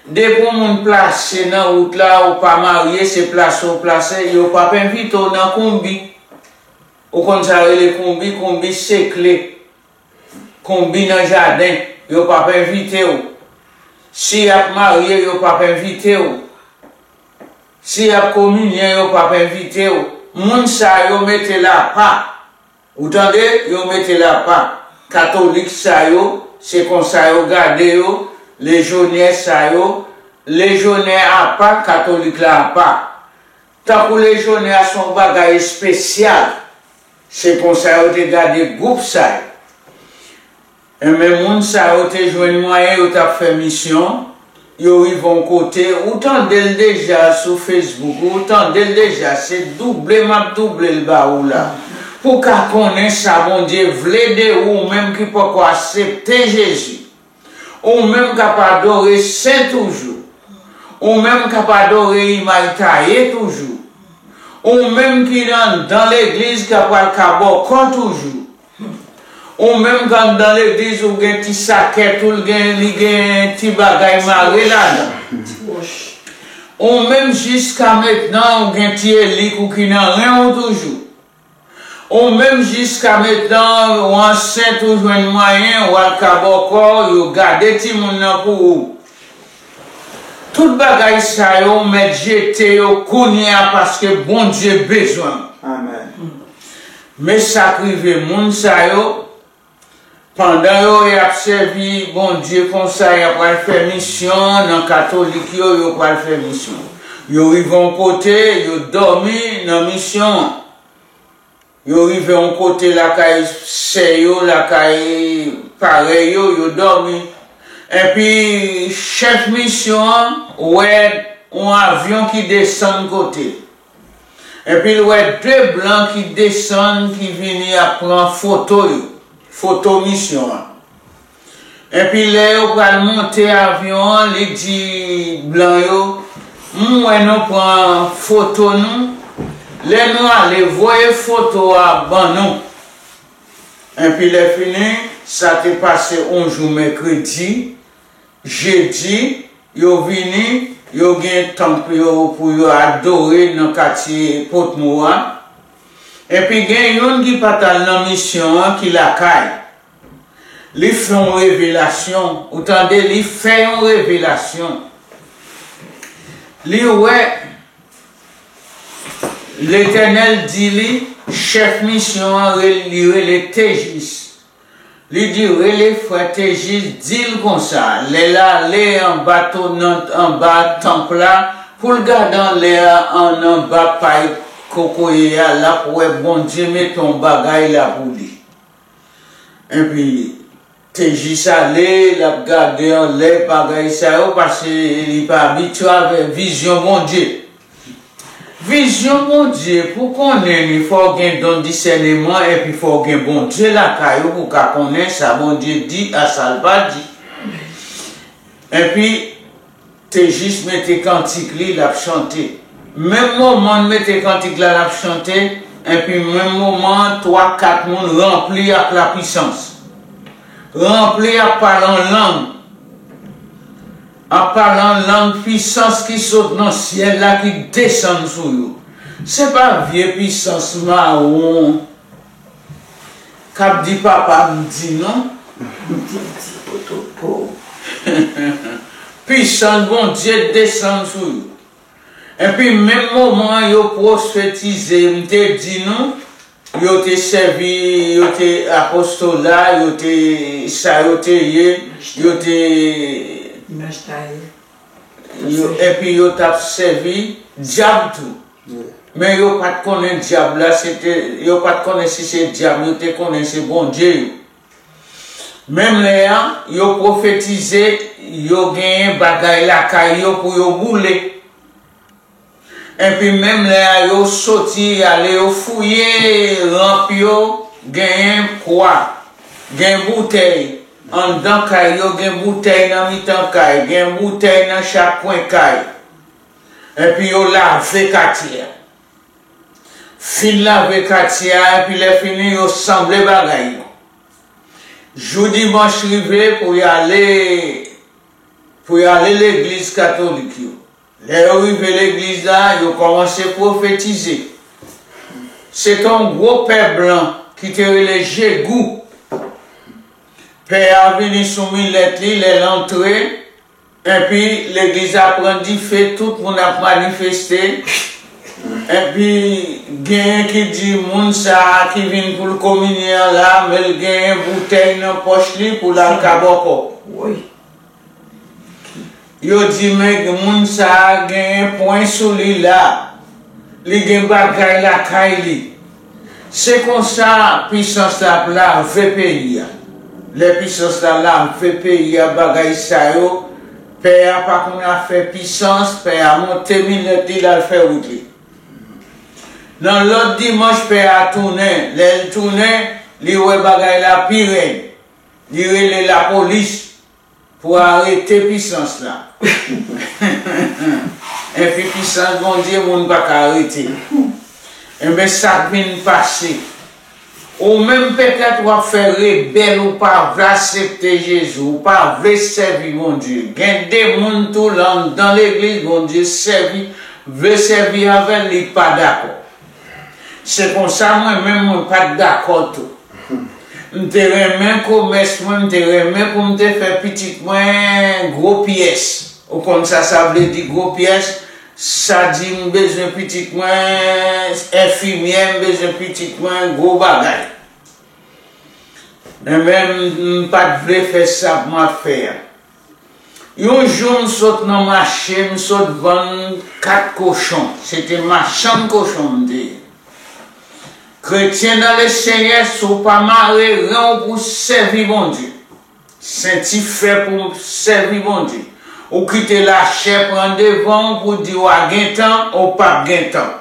Depi yon moun plase nan wout la, ou pa marye, se plase w plase, yo p ap envite w nan konbi. Ou konn sa rele konbi? Konbi se kle. Konbi nan jaden, yo p ap envite w. Si y ap marye, yo p ap envite w. Si y ap kominyen, yo p ap envite w. Moun sa yo mete l apa. Ou tande? Yo mete l apa. Katolik sa yo, se konsa yo gade yo, lejyonè sa yo, lejyonè apa, katolik la apa. Tankou lejyonè a se yon bagay espesyal. Se konsa yo te gade gwoup sa yo. Enben, moun sa yo te jwenn mwayen yo t ap fè misyon, yo rive yon kote, ou tande l deja sou Facebook, ou tande l deja, se double m ap double l ba ou la. Pou w ka konnen sa Bondye vle de ou, ou menm ki poko aksepte Jezi. Ou menm k ap adore sen toujou. Ou menm k ap adore imay taye toujou. Ou menm ki anndan legliz k ap pral kabòkò toujou. Ou menm k anndan legliz ou gen ti sakèt ou l gen, li gen ti bagay mare ladan. Ou menm jiska mentnan ou gen ti elik ou ki nan ren w toujou. Ou menm jiska mentnan ou ansent ou jwenn mwayen ou al kabòkò, yo gade timoun nan pou ou. Tout bagay sa yo ou mèt jete yo kounye a paske Bondye bezwen w. Amèn. Men sa k rive moun sa yo, pandan yo y ap sèvi Bondye konsa, y ap pral fè misyon nan katolik yo, yo pral fè misyon. Yo rive yon kote, yo dòmi nan misyon an. Yo rive yon kote lakay sè yo, lakay parèy yo, yo dòmi. Epi chèf misyon an wè yon avyon ki desann kote. Epi l wè de blan ki desann, ki vini ap pran foto yo, foto misyon an. Epi lè yo pral monte avyon an, li di blan yo, "M wè nou pran foto nou, lè nou ale, voye foto a ban nou." Epi lè fini, sa te pase yon jou mèkredi, jedi, yo vini, yo gen tanp yo pou yo adore nan katye Potmo a. Epi gen youn ki pa t al nan misyon an ki lakay. Li fè yon revelasyon, ou tande, li fè yon revelasyon. Li wè Letènèl di li, chèf misyon an, re- li rele Tejis. Li di, "Rele frè Tejis, di l konsa, lè l ale anba tonant, anba tanp la, pou l gade anlè a, an anba pay kokoye a, l ap wè Bondye mete yon bagay la pou li." Epi, Tejis ale, l ap gade anlè bagay sa yo, paske li pa abitye avè vizyon Bondye. Vizyon Bondye, pou konnen li, fò w gen don disèneman, epi fò w gen Bondye lakay ou pou w ka konnen sa Bondye di a sa l pa di. Epi, Tejis mete kantik li, l ap chante. Menm moman l mete kantik la, l ap chante, epi menm moman an, twa, kat moun ranpli ak lapwisans. Ranpli ak pale an lang. Ap pale an lang, pwisans ki sot nan syèl la ki desann sou yo. Se pa vye pwisans mawon k ap di papa m di non. Di, di, poto, po. Pwisans Bondye desann sou yo. Epi menm moman yo pwofetize, m te di nou, yo te sèvi, yo te apostola, yo te, sa yo te ye, yo te, yo, epi yo t ap sèvi dyab tou. Men yo pa t konnen dyab la, se te, yo pa t konnen si se dyab, yo te konnen se Bondye yo. Menm lè a, yo pwofetize, yo genyen bagay lakay yo pou yo boule. Epi menm lè a, yo soti, y ale, yo fouye ranp yo, genyen kwa, gen boutèy. Anndan kay yo, gen boutèy nan mitan kay, gen boutèy nan chak kwen kay. Epi yo lave katye a. Fin lave katye a, epi lè fini, yo sanble bagay yo. Jou dimanch rive pou y ale, pou y ale legliz katolik yo. Lè yo rive legliz la, yo kòmanse pwofetize. Se te yon gwo pè blan ki te rele Jegou. Pè a vini sou milèt li lè l antre, epi legliz la pran dife, tout moun ap manifeste. Epi genyen ki di moun sa a ki vin pou l kominye an la, men l genyen boutèy nan pòch li pou l al kabòkò. Woy. Yo di, men moun sa a genyen pwen sou li la. Li gen bagay lakay li. Se konsa pisans la ap lave peyi a. Lè pisans la lave peyi a, bagay sa yo, pè a pa konn afè pisans, pè a monte milèt li, l al fè wout li. Nan lòt dimanch, pè a tounen. Lè l tounen, li wè bagay la pi rèd. Li rele lapolis pou arete pisans la. Epi pisans Bondye, moun pa ka arete. Enben, sa k vin pase? Ou menm, petèt, w ap fè rebèl, ou pa vle aksepte Jezi, ou pa vle sèvi Bondye. Gen de moun tou la anndan legliz, Bondye sèvi, vle sèvi avè l, li pa dakò. Se konsa mwen menm, mwen pa t dakò tou. M te renmen komès mwen, m te renmen pou m te fè pitit mwen gwo pyès. Ou konn sa sa vle di gwo pyès? Sa di m bezwen pitit mwen enfimyè, m bezwen pitit mwen gwo bagay. Enben, m, m pa t vle fè sa m ap fè a. Yon jou, m sot nan mache, m sot vann kat kochon. Se te machann kochon m te ye. Kretyen nan Lesenyè, si w pa mare ren w pou sèvi Bondye, senti fè pou sèvi Bondye, ou kite lachè pran devan w pou di w a gen tan, ou p ap gen tan.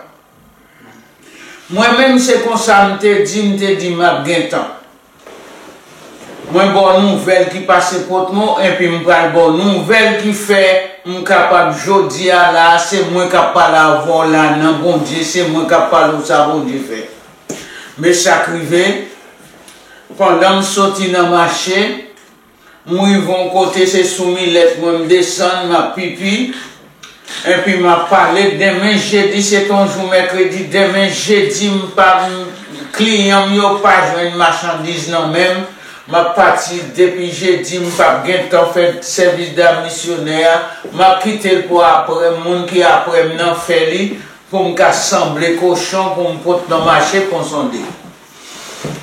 Mwen menm, se konsa m te di, m te di m ap gen tan. Mwen ba w nouvèl ki pase pot mwen, epi m pral ba w nouvèl ki fè m kapab jodi a la, se mwen k ap pale avè w la nan Bondye, se mwen k ap pale w sa Bondye fè. Men sa k rive, pandan m soti nan mache, m rive yon kote, se sou milèt mwen m desann, m ap pipi. Epi m ap pale, demen jedi, se te yon jou mèkredi, demen jedi, m pa, m, kliyan m yo pa jwenn machandiz nan men m. M ap pati depi jedi, m p ap gen tan fè sèvis dam misyonè a. M ap kite l pou apre, moun ki apre m nan fè li, pou m ka sanble kochon, pou m pot nan mache, pou m sonde.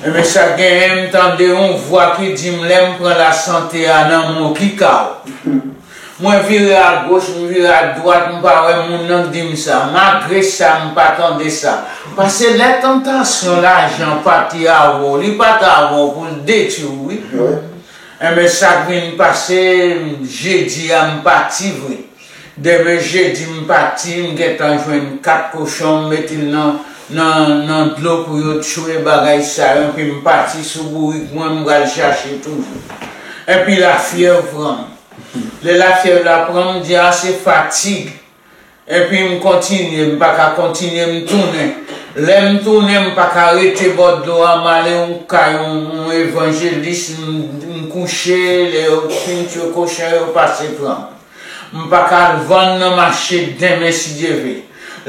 Enben, sa genyen, m tande yon vwa ki di m, lè m pran lasante a nan men w, ki ka w? Mwen vire agoch, m vire adwat, m pa wè moun nan k di m sa. Malgre sa, m pa tande sa. Paske lè tantasyon lajan pati avè w, li pa t avè w pou l detwi w, wi. Wi. Enben, sa k vin pase, jedi a, m pati vre. Demen jedi, m pati, m gentan jwenn kat kochon, m mete l nan, nan, nan dlo pou yo tchwe bagay sa yo, epi m pati sou bourik mwen, m pral chache toujou. Epi lafyèv pran m. Lè lafyèv la pran m, m di, a, se fatig. Epi m kontinye, m pa ka kontinye, m tounen. Lè m tounen, m pa ka rete bò dlo a, m ale yon kay yon, yon evanjelis, m, m kouche, lè yo fin tchwe kochon, yo pase pran m. M pa ka al vann nan mache demen, si Dye vle.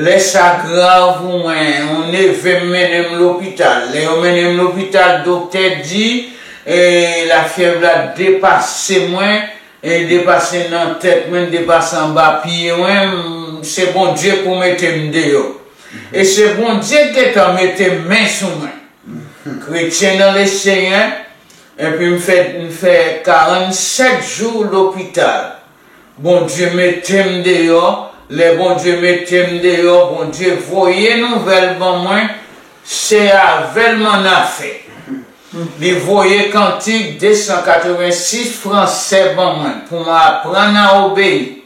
Lè sa grav pou mwen, yon neve m mennen m lopital. Lè yo mennen m lopital, doktè di, e, lafyèv la depase mwen, e, depase nan tèt mwen, depase anba pye mwen, m, se Bondye pou mete m deyò. E se Bondye ki gentan mete men sou mwen. Kretyen nan Lesenyè, epi m fè, m fè karannsèt jou lopital. Bondye mete m deyò, Lè Bondye mete m deyò, Bondye voye nouvèl ban mwen, se avè l m annafè. Li voye kantik de san katrevensis fransè ban mwen pou m aprann a obeyi.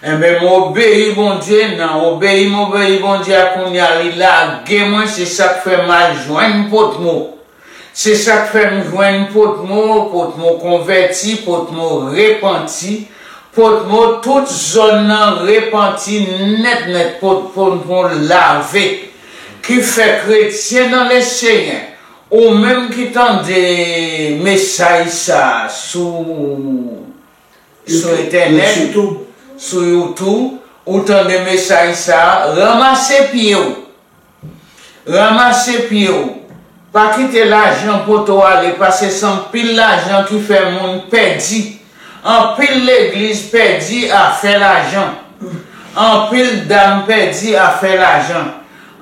Enben, m obeyi Bondye, nan obeyi m obeyi Bondye a, kounye a li lage mwen, se sa k fè m al jwenn Potmo. Se sa k fè m jwenn Potmo, Potmo konvèti, Potmo repanti, Potmo tout zòn nan repanti nèt nèt, Pot- Potmo lave. Ki fè kretyen nan Lesenyè, ou menm ki tande mesaj sa sou, sou entènèt, sou YouTube, ou tande mesaj sa, ranmase pye w. Ranmase pye w. Pa kite lajan pote w ale, paske se anpil lajan ki fè moun pèdi. Anpil legliz pèdi afè lajan. Anpil dam pèdi afè lajan.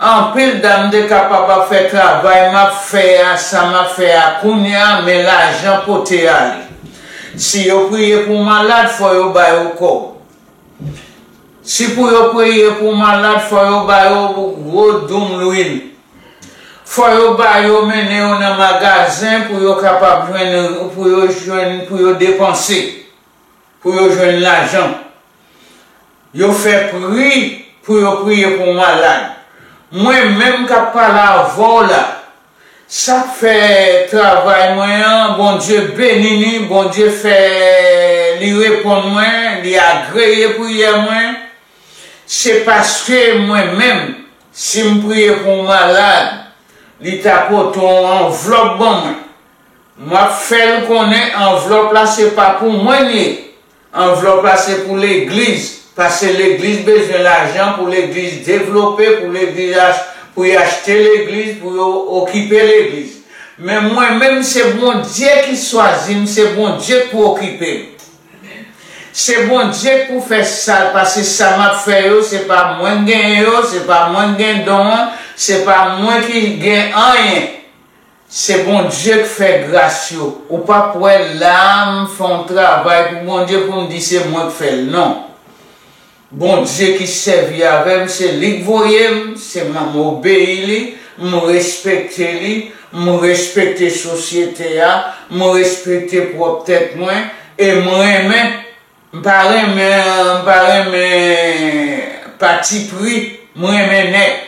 Anpil dam te kapab ap fè travay m ap fè a, sa m ap fè a kounye a, men lajan pote ale. Si yo priye pou malad, fò yo ba yo kòb. Si pou yo priye pou malad, fò yo ba yo gwo doum lwil. Fò yo ba yo mennen yo nan magazen pou yo kapab jwenn, pou yo jwenn, pou yo depanse, pou yo jwenn lajan. Yo fè pri pou yo priye pou malad. Mwen menm k ap pale avè w la, sa k fè travay mwen an, Bondye beni li, Bondye fè li reponn mwen, li agreye priyè mwen. Se paske mwen menm, si m priye pou yon malad, li ta pote yon anvlòp ban mwen. M ap fè l konnen anvlòp la se pa pou mwen l ye. Anvlòp la se pou legliz, paske legliz bezwen lajan pou legliz devlope, pou legliz ach- pou y achte legliz, pou yo okipe legliz. Men mwen menm, se Bondye ki swazi m, se Bondye k pou okipe m. Se Bondye k pou fè sa, paske sa m ap fè yo, se pa mwen k genyen yo, se pa mwen k gen don an, se pa mwen ki gen anyen. Se Bondye k fè gras yo. Ou p ap wè la m fè yon travay pou Bondye pou m di se mwen k fè l. Non. Bondye ki sèvi avè m, se li k voye m, se mwen m obeyi li, m respekte li, m respekte sosyete a, m respekte pwòp tèt mwen, e m renmen, m pa renmen, m pa renmen patipri, m renmen nèt.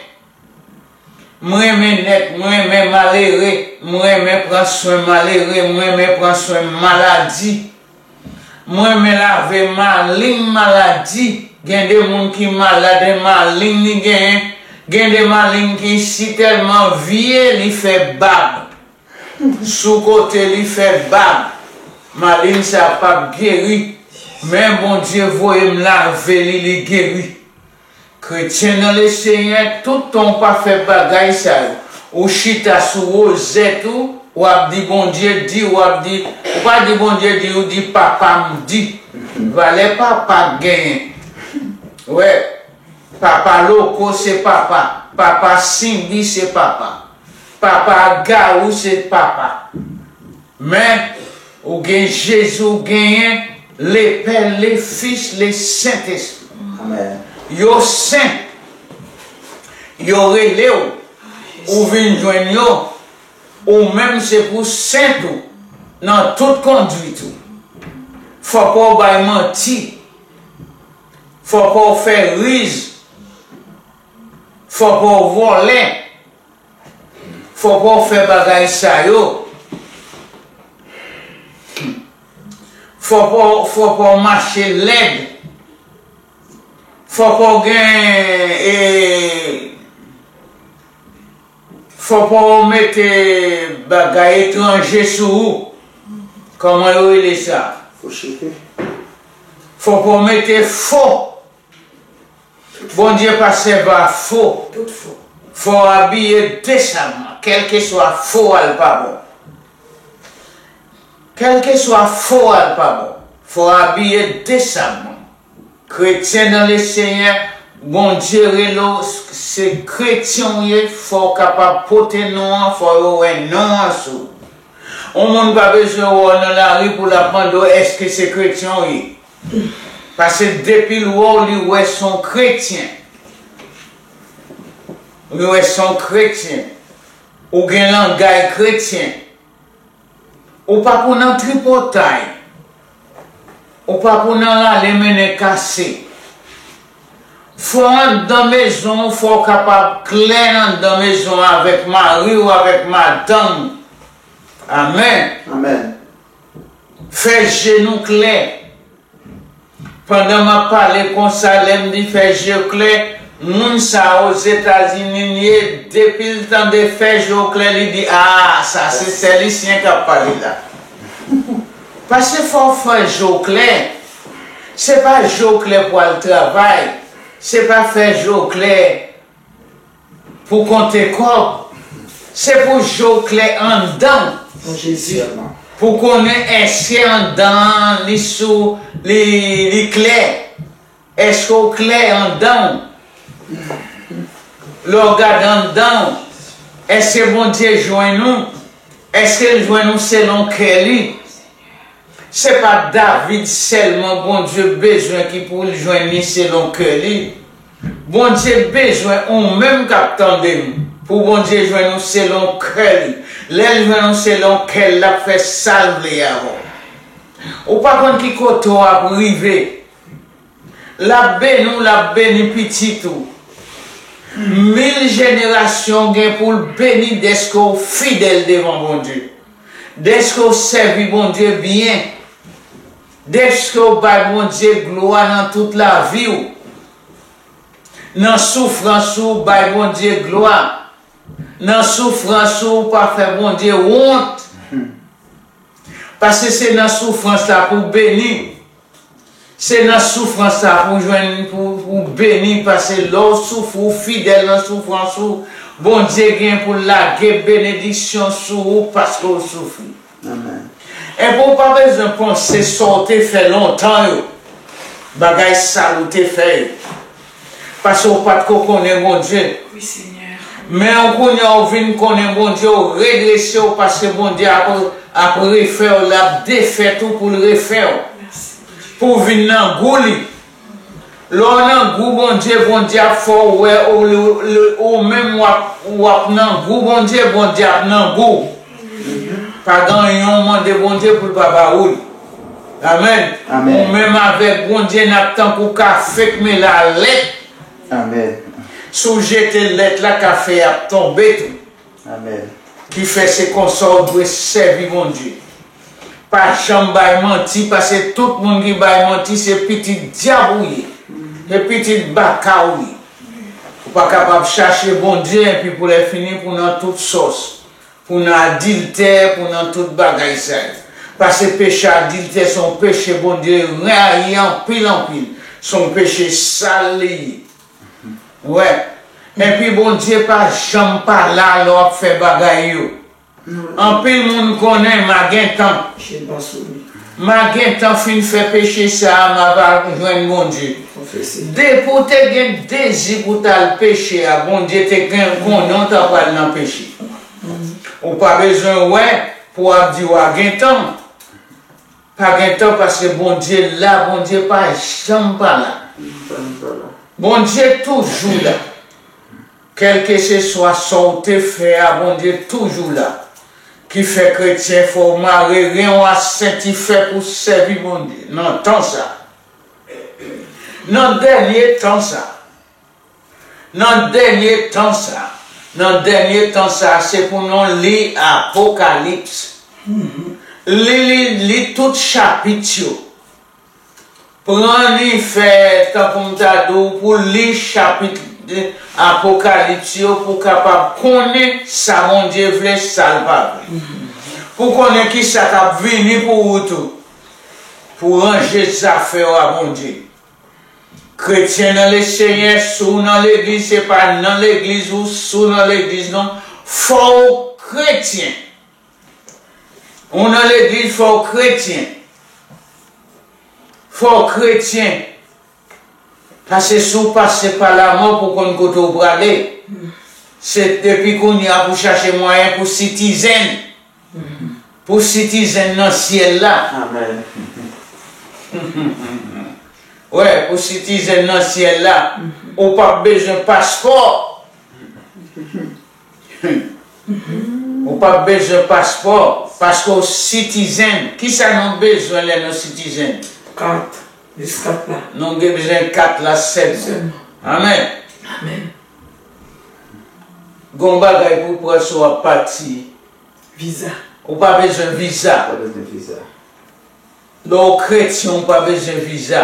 M renmen nèt, m renmen malere, m renmen pran swen malere, m renmen pran swen maladi. M renmen lave maleng maladi. Gen de moun ki malad, e maleng li genyen. Gen de maleng ki sitèlman vye, li fè bab. Sou kote li fè bab. Maleng sa p ap geri. Men Bondye voye m lave li, li geri. Kretyen nan Lesenyè, tout tan w pa fè bagay sa yo, ou chita sou wozèt ou, w ap di Bondye di, w ap di, ou pa di Bondye di, ou di papa m di. Valè papa k genyen. Wè, papa Loko se papa, papa Sinbi se papa, papa Gawou se papa. Men, ou gen Jezi, ou genyen le Pè, le Fis, le Sentespri. Amèn. Yo sen. Yo rele w. Ou vin jwenn yo. Ou menm se pou sent ou nan tout kondwit ou. Fòk ou bay manti. Fòk ou fè riz. Fòk ou vòlè. Fò pa w fè bagay sa yo. Fò pa w, fò pa w mache lèd. Fò pa w gen, e, fò pa w mete bagay etranje sou ou. Kòman yo rele sa? Fo cheve. Fò pa w mete fo. Bondye pa sèvi a fo. Tout fo. Fò w abiye desabman. Kèlkeswa fo a, l pa bon. Kèlkeswa fo a, l pa bon. Fò w abiye desabman. Kretyen nan Lesenyè, Bondye rele w, se kretyen w ye, fò w kapab pote non an, fò yo wè non an sou ou. Yon moun pa bezwen wè w nan lari pou l ap mande w èske se kretyen w ye. Paske depi l wè w, li wè s on kretyen. Li wè s on kretyen. Ou gen langay kretyen. Ou pa pou nan tripotay. Ou pa pou nan rale mennen kase. Fò anndan mezon w, fò w kapab klè anndan mezon w avèk mari w, avèk madanm ou. Amèn. Amèn. Fè je nou klè. Pandan m ap pale konsa, lè m di fè je w klè, moun sa a Ozetazini l ye, depi l tande fè je w klè, li di, "A, sa se sèlisyen k ap pale la." Paske fò w fè je w klè. Se pa je w klè pou al travay. Se pa fè je w klè pou konte kòb. Se pou je w klè anndan w. Pou konnen èske anndan an li sou, li, li klè. Èske w klè anndan w? Lè w gade anndan w, èske Bondye jwenn ou? Èske l jwenn ou selon kè li? Se pa David sèlman Bondye bezwen ki pou l jwenn li selon kè li. Bondye bezwen ou menm k ap tande m, pou Bondye jwenn ou selon kè li. Lè l jwenn ou selon kè l, l ap fè sa l vle avè w. Ou pa konn ki kote w ap rive. L ap beni w, l ap beni pitit ou. Mil jenerasyon gen pou l beni dèske w fidèl devan Bondye, dèske w sèvi Bondye byen, dèske w bay Bondye glwa nan tout lavi w. Nan soufrans ou, bay Bondye glwa. Nan soufrans ou, pa fè Bondye wont. Paske se nan soufrans la pou w beni. Se nan soufrans la pou w jwenn, pou, pou w beni, paske lè w soufri, w fidèl nan soufrans ou, Bondye gen pou l lage benediksyon sou ou paske w soufri. Amèn. Epi w pa bezwen panse sa w te fè lontan yo, bagay sal ou te fè yo. Paske w pa t ko konnen Bondye. Wi, Senyè. Men w kounye a w vin konnen Bondye, w redrese w paske Bondye ap, ap refè w, l ap defèt ou pou l refè w. Mèsi, Bondye. Pou w vin nan gou li. Lè w nan gou Bondye, Bondye ap fè w wè ou, ou, ou, ou menm w ap, w ap nan gou Bondye, Bondye ap nan gou w. Pa gen anyen w mande Bondye pou l pa ba ou l. Amèn. Amèn. Ou menm avèk Bondye, n ap tankou kafe k mele a lèt. Amèn. Si w jete lèt la, kafe a ap tonbe tou. Amèn. Ki fè se konsa w dwe sèvi Bondye. Pa janm bay manti, paske tout moun ki bay manti se pitit dyab ou ye. Se pitit baka ou ye. Ou pa kapab chache Bondye epi pou lè fini pou nan tout sòs, pou nan adiltè, pou nan tout bagay sa yo. Paske peche adiltè se yon peche Bondye rayi anpil, anpil. Se yon peche sal li ye. Wè. Epi Bondye pa janm pa la lè w ap fè bagay yo. Anpil moun konnen m a gentan. M a gentan fin fè peche sa a, m a pa jwenn Bondye. Depi w te gen dezi pou w t al peche a, Bondye te gen konnen w ta pral nan peche. Ou pa bezwen wè pou w ap di w a gentan. Pa gen tan paske Bondye la, Bondye pa janm pa la. Bondye toujou la. Kèlkeseswa sa w te fè a, Bondye toujou la. Ki fè kretyen fò w mare ren w a senti fè pou sèvi Bondye nan tan sa. Nan dènye tan sa. Nan dènye tan sa, nan dènye tan sa, se pou nou li Apokalips. Li, li, li tout chapit yo. Pran li fè, tankou m ta di w, pou li chapit Apokalips yo, pou w kapab konnen sa Bondye vle, sa l pa vle. Pou konnen ki sa k ap vini pou ou tou. Pou ranje zafè w a Bondye. Kretyen nan Lesenyè, si w nan legliz, se pa nan legliz ou, si w nan legliz non. Fò w kretyen. Ou nan legliz, fò w kretyen. Fò w kretyen. Paske si w pase pa lamò pou konn kote w prale, se depi kounye a pou chache mwayen pou sitizen. Pou sitizen nan syèl la. Amèn. Wè, pou sitizèn nan syèl la, ou p ap bezwen paspò. Ou p ap bezwen paspò, paske w sitizèn. Kisa nou bezwen lè nou sitizèn? Kat. Jis kat la. Nou gen bezwen kat la sèl. Sèlman. Amèn. Amèn. Gon bagay pou pran si w ap pati. Viza. Ou pa bezwen viza. Pa bezwen viza. Lè w kretyen, ou pa bezwen viza.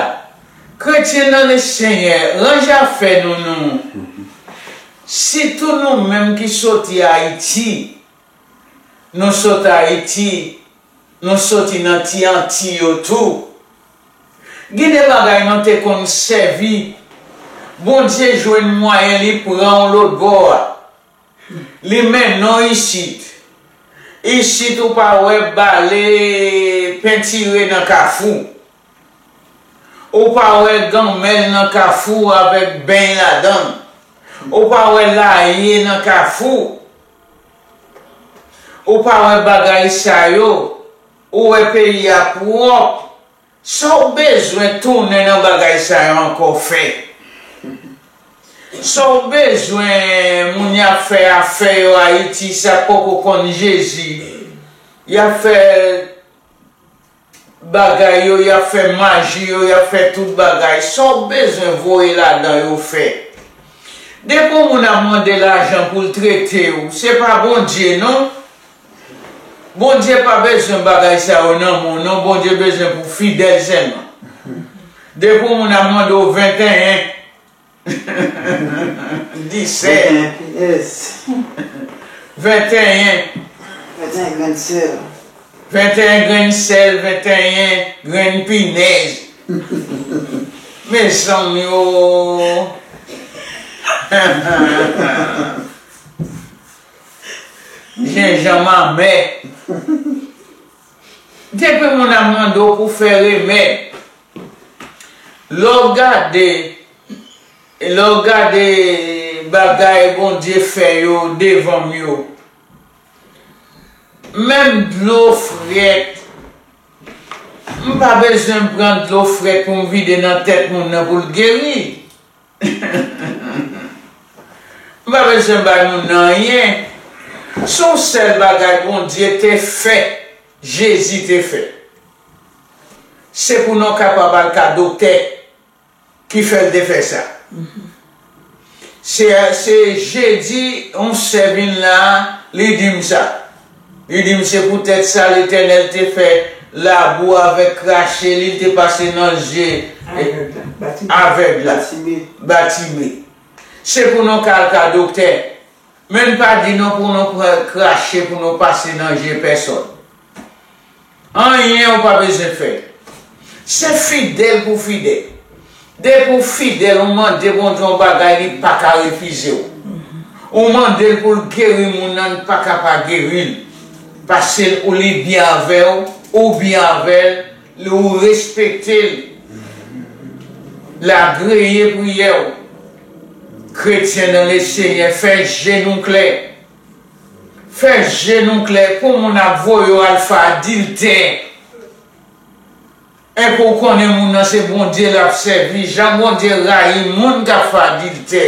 Kretyen nan Lesenyè, ranje afè nou, nou. Sitou nou menm ki soti Ayiti. Nou sot Ayiti, nou soti nan ti Anti yo tou. Gen de bagay nou te konn sèvi. Bondye jwenn mwayen, li pran w lòt bò a. Li mennen w isit. Isit ou pa wè bale pentire nan kafou. Ou pa wè ganmèl nan kafou avèk beny ladan l. Ou pa wè laye nan kafou. Ou pa wè bagay sa yo. Ou wè peyi a pwòp. Sa w bezwen tounen nan bagay sa yo ankò fè. Sa w bezwen moun y ap fè afè yo Ayiti, sa k poko konn Jezi. Y ap fè bagay yo, y ap fè maji yo, y ap fè tout bagay. Sa w bezwen voye ladan yo fè. Depi yon moun ap mande lajan pou l trete w, se pa Bondye non. Bondye pa bezwen bagay sa yo nan men w non, Bondye bezwen pou w fidèl sèlman. Depi yon moun ap mande w venteyen, disèt, venteyen, venteyen grenn sèl. Venteyen grenn sèl, venteyen grenn pinèz. Mezanmi o. Jenjanm amè. Depi moun ap mande w pou fè remèd, lè w gade, lè w gade bagay Bondye fè yo devan m yo, menm dlo frèt, m pa bezwen pran dlo frèt pou m vide nan tèt moun nan pou l geri. M pa bezwen bay moun nan anyen. Se yon sèl bagay Bondye te fè, Jezi te fè. Se pou nou kapab al ka doktè ki fè l te fè sa. Se, se jedi, yon sè vin la, li di m sa. Li di m se poutèt sa Letènèl te fè labou avèk krache li, li te pase nan je avèg la, Batime. Batime. Se pou nou ka al ka doktè. Men n pa di nou pou nou pran krache pou nou pase nan je pèsòn. Anyen ou pa bezwen fè. Se fidèl pou fidèl. Depi w fidèl, ou mande Bondye yon bagay, li pa ka refize w. Ou mande l pou l geri moun nan, li pa ka pa geri l. Paske ou li byen avè w, ou byen avè l, ou respekte l. L agreye priyè w. Kretyen nan Lesenyè, fè je nou klè. Fè je nou klè pou moun ap voye w al fè adiltè. Enben w konnen moun nan se Bondye l ap sèvi. Jan Bondye rayi moun k ap fè adiltè.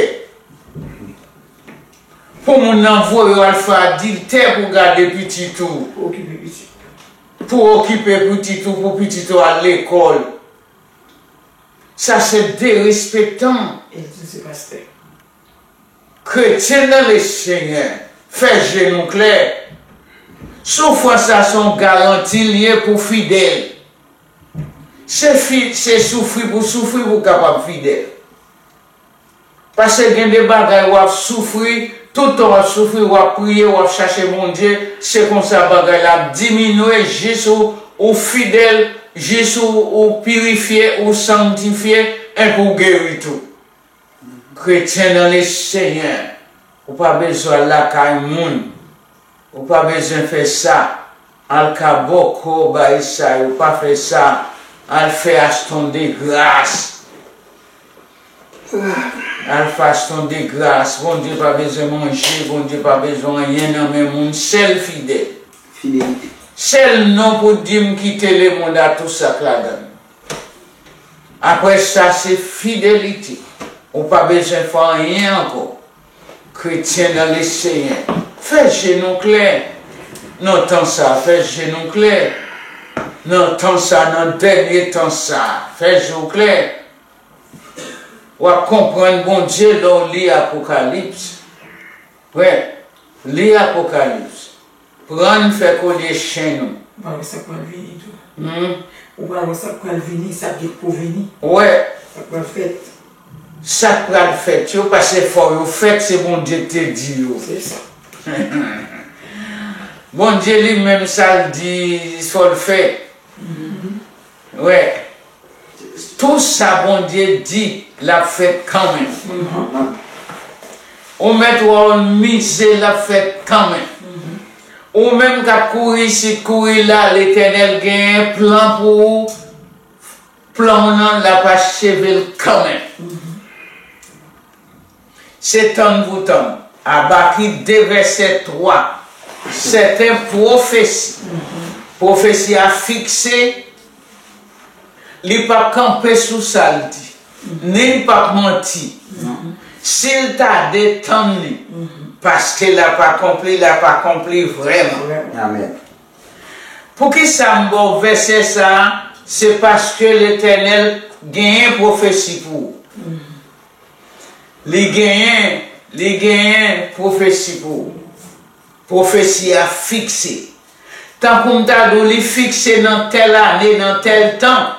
Pou moun nan voye w al fè adiltè pou gade pitit ou. Pou okipe pitit ou. Pou okipe pitit ou, pou pitit ou al lekòl. Sa se derespektan. E l di se pastè. Kretyen nan Lesenyè, fè je nou klè. Soufrans la se yon garanti l ye pou fidèl. Se fi, se soufri pou soufri pou w kapab fidèl. Paske gen de bagay w ap soufri, tout tan w ap soufri, w ap priye, w ap chache Bondye, se konsa bagay la ap diminye jis ou, ou fidèl, jis ou, ou pirifye, ou sanktifye, enpi w geri tou. Kretyen nan Lesenyè, ou pa bezwen al lakay moun. Ou pa bezwen fè sa. Al ka bòkò bay sa yo. Pa fè sa. Al fè aksyon de gras. Al fè aksyon de gras. Bondye pa bezwen manje. Bondye pa bezwen anyen nan men moun. Sèl fidèl. Fidelite. Sèl non pou di m kite lemonn a tou sa k ladan l. Apre sa, se fidelite. Ou pa bezwen fè anyen ankò. Kretyen nan Lesenyè, fè je nou klè nan tan sa, fè je nou klè nan tan sa, nan dènye tan sa, fè je w klè. W ap konprann Bondye lè w li Apokalips. Wè, li Apokalips. Pran n fè kolye chen nou. Ou pa wè sa k pral vini tou. Hmm? Ou pa wè sa k pral vini, sa k gen pou vini. Wè. Sa k pral fèt. Sa k pral fèt yo, paske fò yo fèt, se Bondye ki te di yo. Se sa. Bondye li menm, sa l di, fò l fèt. Mhm. Wè. Tou sa Bondye di, l ap fèt kanmenm. Mhm. Ou mèt wè w mize, l ap fèt kanmenm. Mhm. Ou menm k ap kouri isit, kouri la, Letènèl gen plan pou ou. Plan w nan, l ap acheve l kanmenm. Mhm. Se tann pou tann. Abakik de vèsè twa. Sèten pwofesi. Pwofesi a fikse, li p ap kanpe sou sa l di, ni l p ap manti. Si l tade, tann li, paske l ap akonpli, l ap akonpli vrèman. Amèn. Poukisa m ba w vèsè sa a? Se paske Letènèl genyen pwofesi pou ou. Li genyen, li genyen pwofesi pou ou. Pwofesi a fikse. Tankou m ta di w, li fikse nan tèl ane, nan tèl tan.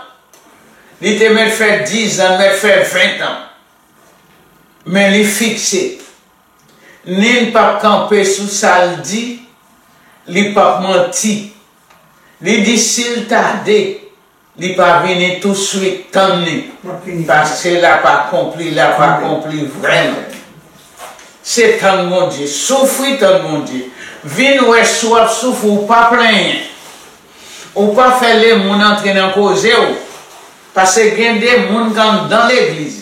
Li te mèt fè dizan, mèt fè ventan. Men li fikse. Ni l p ap kanpe sou sa l di, li p ap manti. Li di si l tade, li pa vini touswit, tann li, paske l ap akonpli, l ap akonpli vrèman. Se tann Bondye, soufri tann Bondye. Vin wè si w ap soufri, ou pa plenyen. Ou pa fè lemonn antre nan koze w, paske gen de moun k anndan legliz.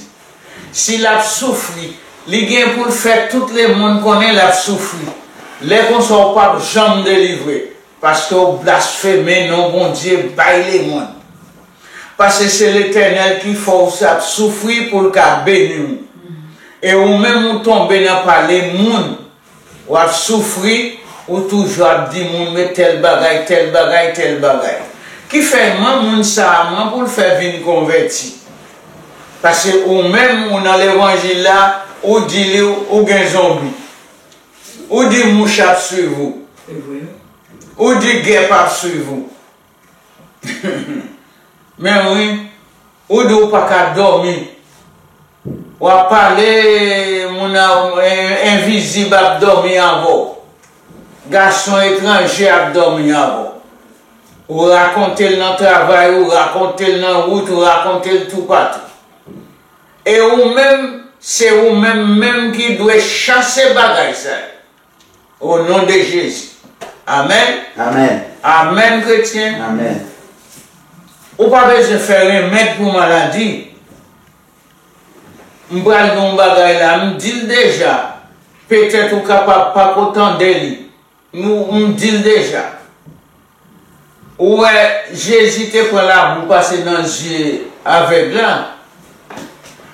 Si l ap soufri, li gen pou l fè tout lemonn konnen l ap soufri. Lè konsa, ou p ap janm delivre, paske w blasfeme non Bondye bay lemonn. Paske se Letènèl ki fè w ap soufri pou l ka beni w. E ou menm, ou tonbe nan pale moun. W ap soufri, ou toujou ap di moun, men tèl bagay, tèl bagay, tèl bagay. Ki fè, man moun sa a, man pou l fè vin konvèti. Paske ou menm, ou nan levanjil la, ou di li, ou gen zonbi. Ou di mouch ap swiv ou. Se vre. Ou di gèp ap swiv ou. Men wi, ou di ou pa ka dòmi. W ap pale, moun an, en-, envizib ap dòmi avè w. Gason etranje ap dòmi avè w. Ou rakonte l nan travay, ou rakonte l nan wout, ou rakonte l toupatou. E ou menm, se ou menm menm ki dwe chase bagay sa yo. O non de Jezi. Amèn. Amèn. Amèn, kretyen. Amèn. Ou pa bezwen fè remèd pou maladi. M pral di w yon bagay la, m di l deja. Petèt ou kapab pako tande li. Nou, m di l deja. Ou wè, Jezi te pran labou pase nan zye avèg la.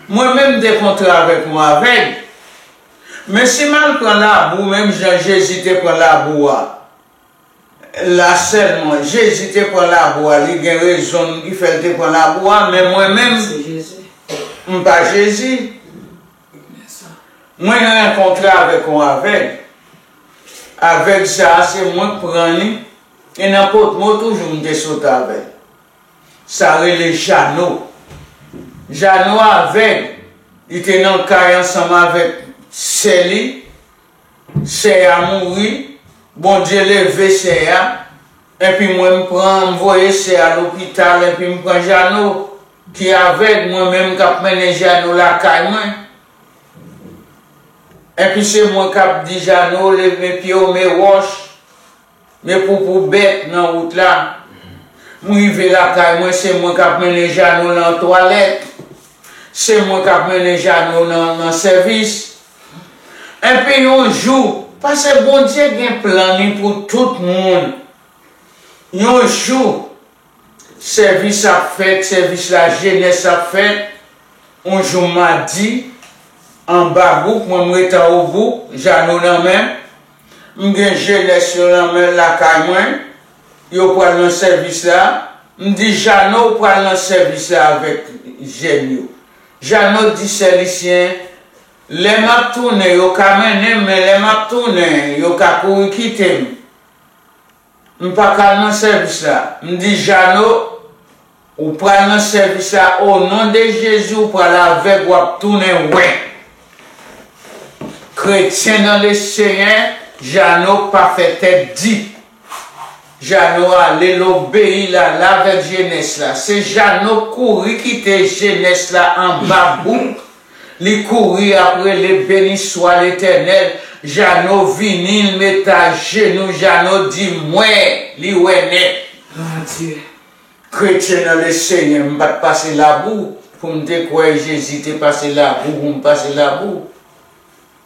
Mwen menm, m te kontre avèk yon avèg. Men si m al pran labou, menm jan Jezi te pran labou a, la sèlman, Jezi te pran labou a, li gen rezon l ki fè l te pran labou a, men mwen menm, m pa Jezi. Mwen rankontre avèk yon avèg. Avèg sa a, se mwen k pran li. E nan Pòtmò toujou m te sot avè l. Sa rele Jano. Jano avèg. Li te nan kay ansanm avèk sè li. Sè a mouri. Bondye leve sè a. Epi mwen, m pran, m voye sè a lopital, epi m pran Jano, ki avèg, mwen menm k ap mennen Jano lakay mwen. Epi se mwen k ap di Jano, leve pye w, men wòch, men poupou bèt nan wout la. M rive lakay mwen, se mwen k ap mennen Jano nan twalèt. Se mwen k ap mennen Jano nan, nan sèvis. Epi yon jou, paske Bondye gen plan li pou tout moun. Yon jou, Sèvis ap fèt, sèvis la jenès ap fèt. On jou madi, anba bouk, mwen m ret anwo bouk, Jano nan men m. M gen jenès yo nan men lakay mwen, yo pral nan sèvis la. M di, "Jano, ou pral nan sèvis la avèk jèn yo." Jano di sè Lisyen, "Lè m ap tounen, yo ka mennen m, men lè m ap tounen, yo ka kouri kite m. M pa ka al nan sèvis la." M di, "Jano, ou pral nan sèvis la, o non de Jezi, ou pral avèg, w ap tounen wè." Kretyen nan Lesenyè, Jano pa fè tèt di. Jano ale, l obeyi, l al avèk jenès la. Se Jano kouri kite jenès la anba bouk. Li kouri ap rele, "Beni swa Letènèl." Jano vini, l met ajenou, Jano di, "M wè." Li wè nèt. Glwa a Dye. Kretyen nan Lesenyè, m pa t pase labou pou m te kwè Jezi te pase labou pou m pase labou.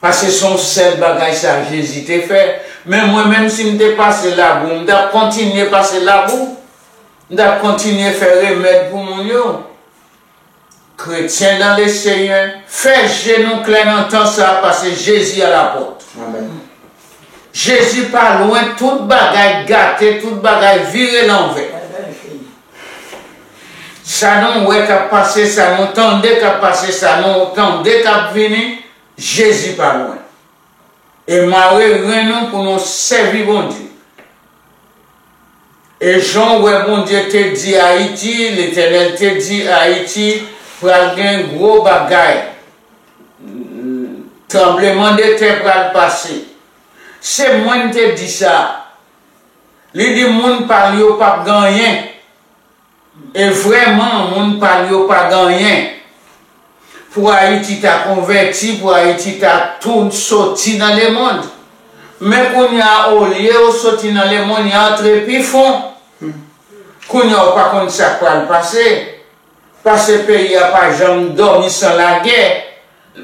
Paske se yon sèl bagay sa Jezi te fè. Men mwen menm, si m te pase labou, m t ap kontinye pase labou. M t ap kontinye fè remèd pou moun yo. Kretyen nan Lesenyè, fè je nou klè nan tan sa a, paske Jezi alapòt. Amèn. Jezi pa lwen, tout bagay gate, tout bagay vire lanvè. Sa nou wè k ap pase, sa nou tande k ap pase, sa nou tande k ap vini, Jezi pa lwen. E mare ren nou pou nou sèvi Bondye. E jan w wè Bondye te di Ayiti, Letènèl te di Ayiti, pral gen gwo bagay. Tranblemanntè pral pase. Se mwen te di sa. Li di moun pa l yo p ap gen anyen. E vrèman, moun pa l yo pa gen anyen. Pou Ayiti ta konvèti, pou Ayiti ta tou soti nan lemonn. Men kounye a, olye yo soti nan lemonn, y antre pi fon. Kounye a, ou pa konn sa k pral pase. Paske peyi a pa janm dòmi san lagè.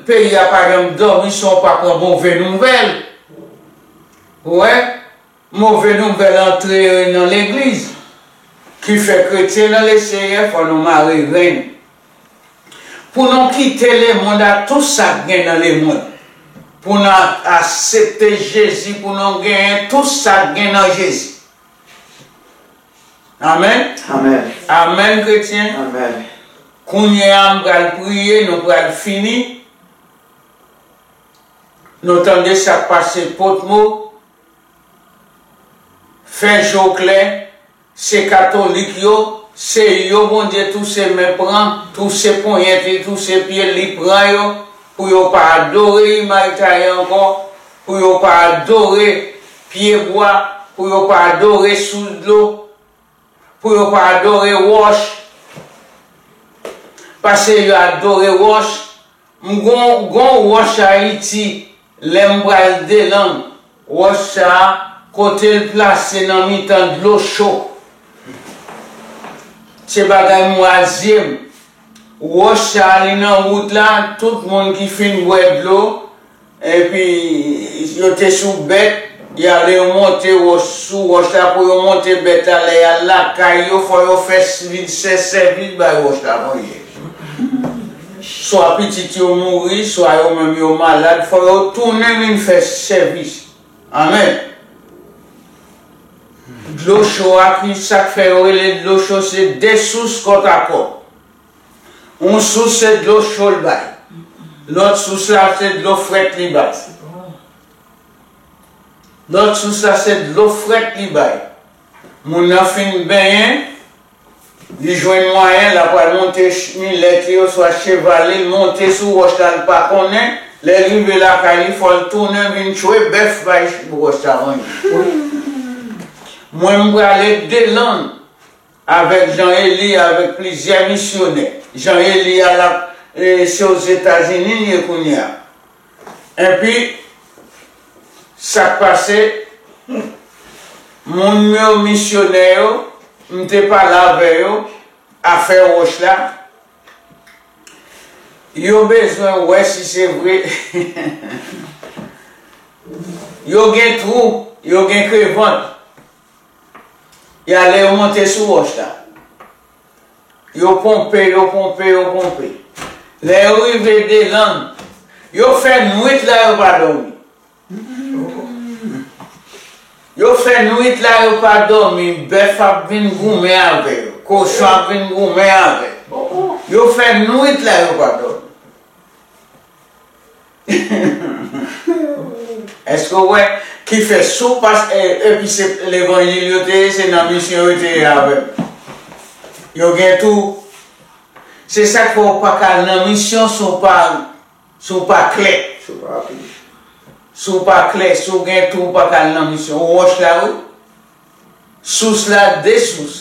Peyi a pa janm dòmi san w pa pran move nouvèl. Ou wè? Move nouvèl antre nan legliz, ki fè kretyen nan Lesenyè fò nou mare ren n. Pou nou kite lemonn ak tou sa k gen nan lemonn. Pou nou a-, aksepte Jezi, pou nou genyen tou sa k gen nan Jezi. Amèn. Amèn. Amèn, kretyen. Amèn. Kounye a, m pral priye, nou pral fini. Nou tande sa k pase Potmo. Fè je w klè, se katolik yo, se yo Bondye touse men pran, touse ponyèt li, touse pye l, li pran yo, pou yo pa adore imaj taye ankò, pou yo pa adore pyebwa, pou yo pa adore sous dlo, pou yo pa adore wòch, paske yo adore wòch, M gon, gon wòch Ayiti, lè m pral Delang, wòch sa a, kote l plase nan mitan dlo cho. Se bagay m razye m. Wòch sa a, li nan wout la, tout moun ki fin bwè dlo, epi yo te sou bèt, y ale yo monte wòch, sou wòch la pou yo monte bèt la, lè y al lakay yo, fò yo fè s-, vin sè-, sèvis bay wòch la manje. Swa pitit yo mouri, swa yo menm yo malad, fò yo tounen vin fè sèvis. Amèn. Dlo cho a, ki sa k fè yo rele dlo cho, se de sous kòtakòt. Yon sous se dlo cho l bay. Lòt sous la se dlo frèt li bay. Lòt sous la se dlo frèt li bay. Moun nan fin benyen, li jwenn mwayen, l ap pral monte ch-, milèt li oswa cheval li, l monte sou wòch la, l pa konnen. Lè l rive lakay li, fò l tounen vin tchwe bèf bay wòch la manje. Mwen, m prale Delang avèk Jan Eli, avèk plizyè misyonè. Jan Eli a l ap, e, se Ozetazini l ye kounye a. Epi, sa k pase, moun yo, misyonè yo, m te pale avè yo, afè wòch la, yo bezwen wè si se vre. Yo gen twou, yo gen krevant. Y ale, yo monte sou wòch la. Yo ponpe, yo ponpe, yo ponpe. Lè yo rive Delann, yo fè nwit la, yo pa dòmi. Yo fè nwit la, yo pa dòmi. Bèf ap vin goumen avè yo. Kochon ap vin goumen avè yo. Yo fè nwit la, yo pa dòmi. Èske w wè? Ki fè si w pa, e, epi se levanjil yo te ye, se nan misyon yo te ye avè m. Yo gen tou. Se sa k fè w pa ka al nan misyon si w pa, si w pa klè. Si w pa apre. Si w pa klè, si w gen tou, w pa ka al nan misyon. Wòch la, wi. Sous la, de sous.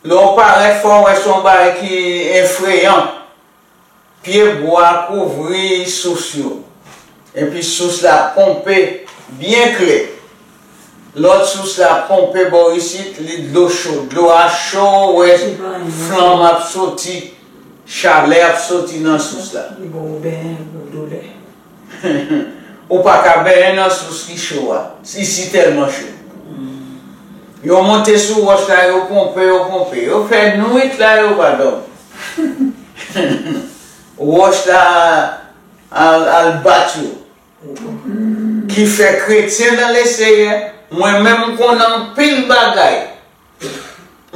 Lè w parèt, fò w wè se yon bagay ki efreyan. Pye bwa kouvri sous yo. Epi sous la ponpe byen klè. Lòt sous la ponpe bò isit, li dlo cho. Dlo a cho, ou wè flanm ap soti, chalè ap soti nan sous la. Li ba w benyen pou doulè. Ou pa ka benyen nan sous ki cho a. Isi tèlman cho. Yo monte sou wòch la, yo ponpe, yo ponpe. Yo fè nwit la, yo pa dòmi. Wòch la al, al bat yo. Ki fè kretyen nan Leseyè, mwen menm m konn anpil bagay.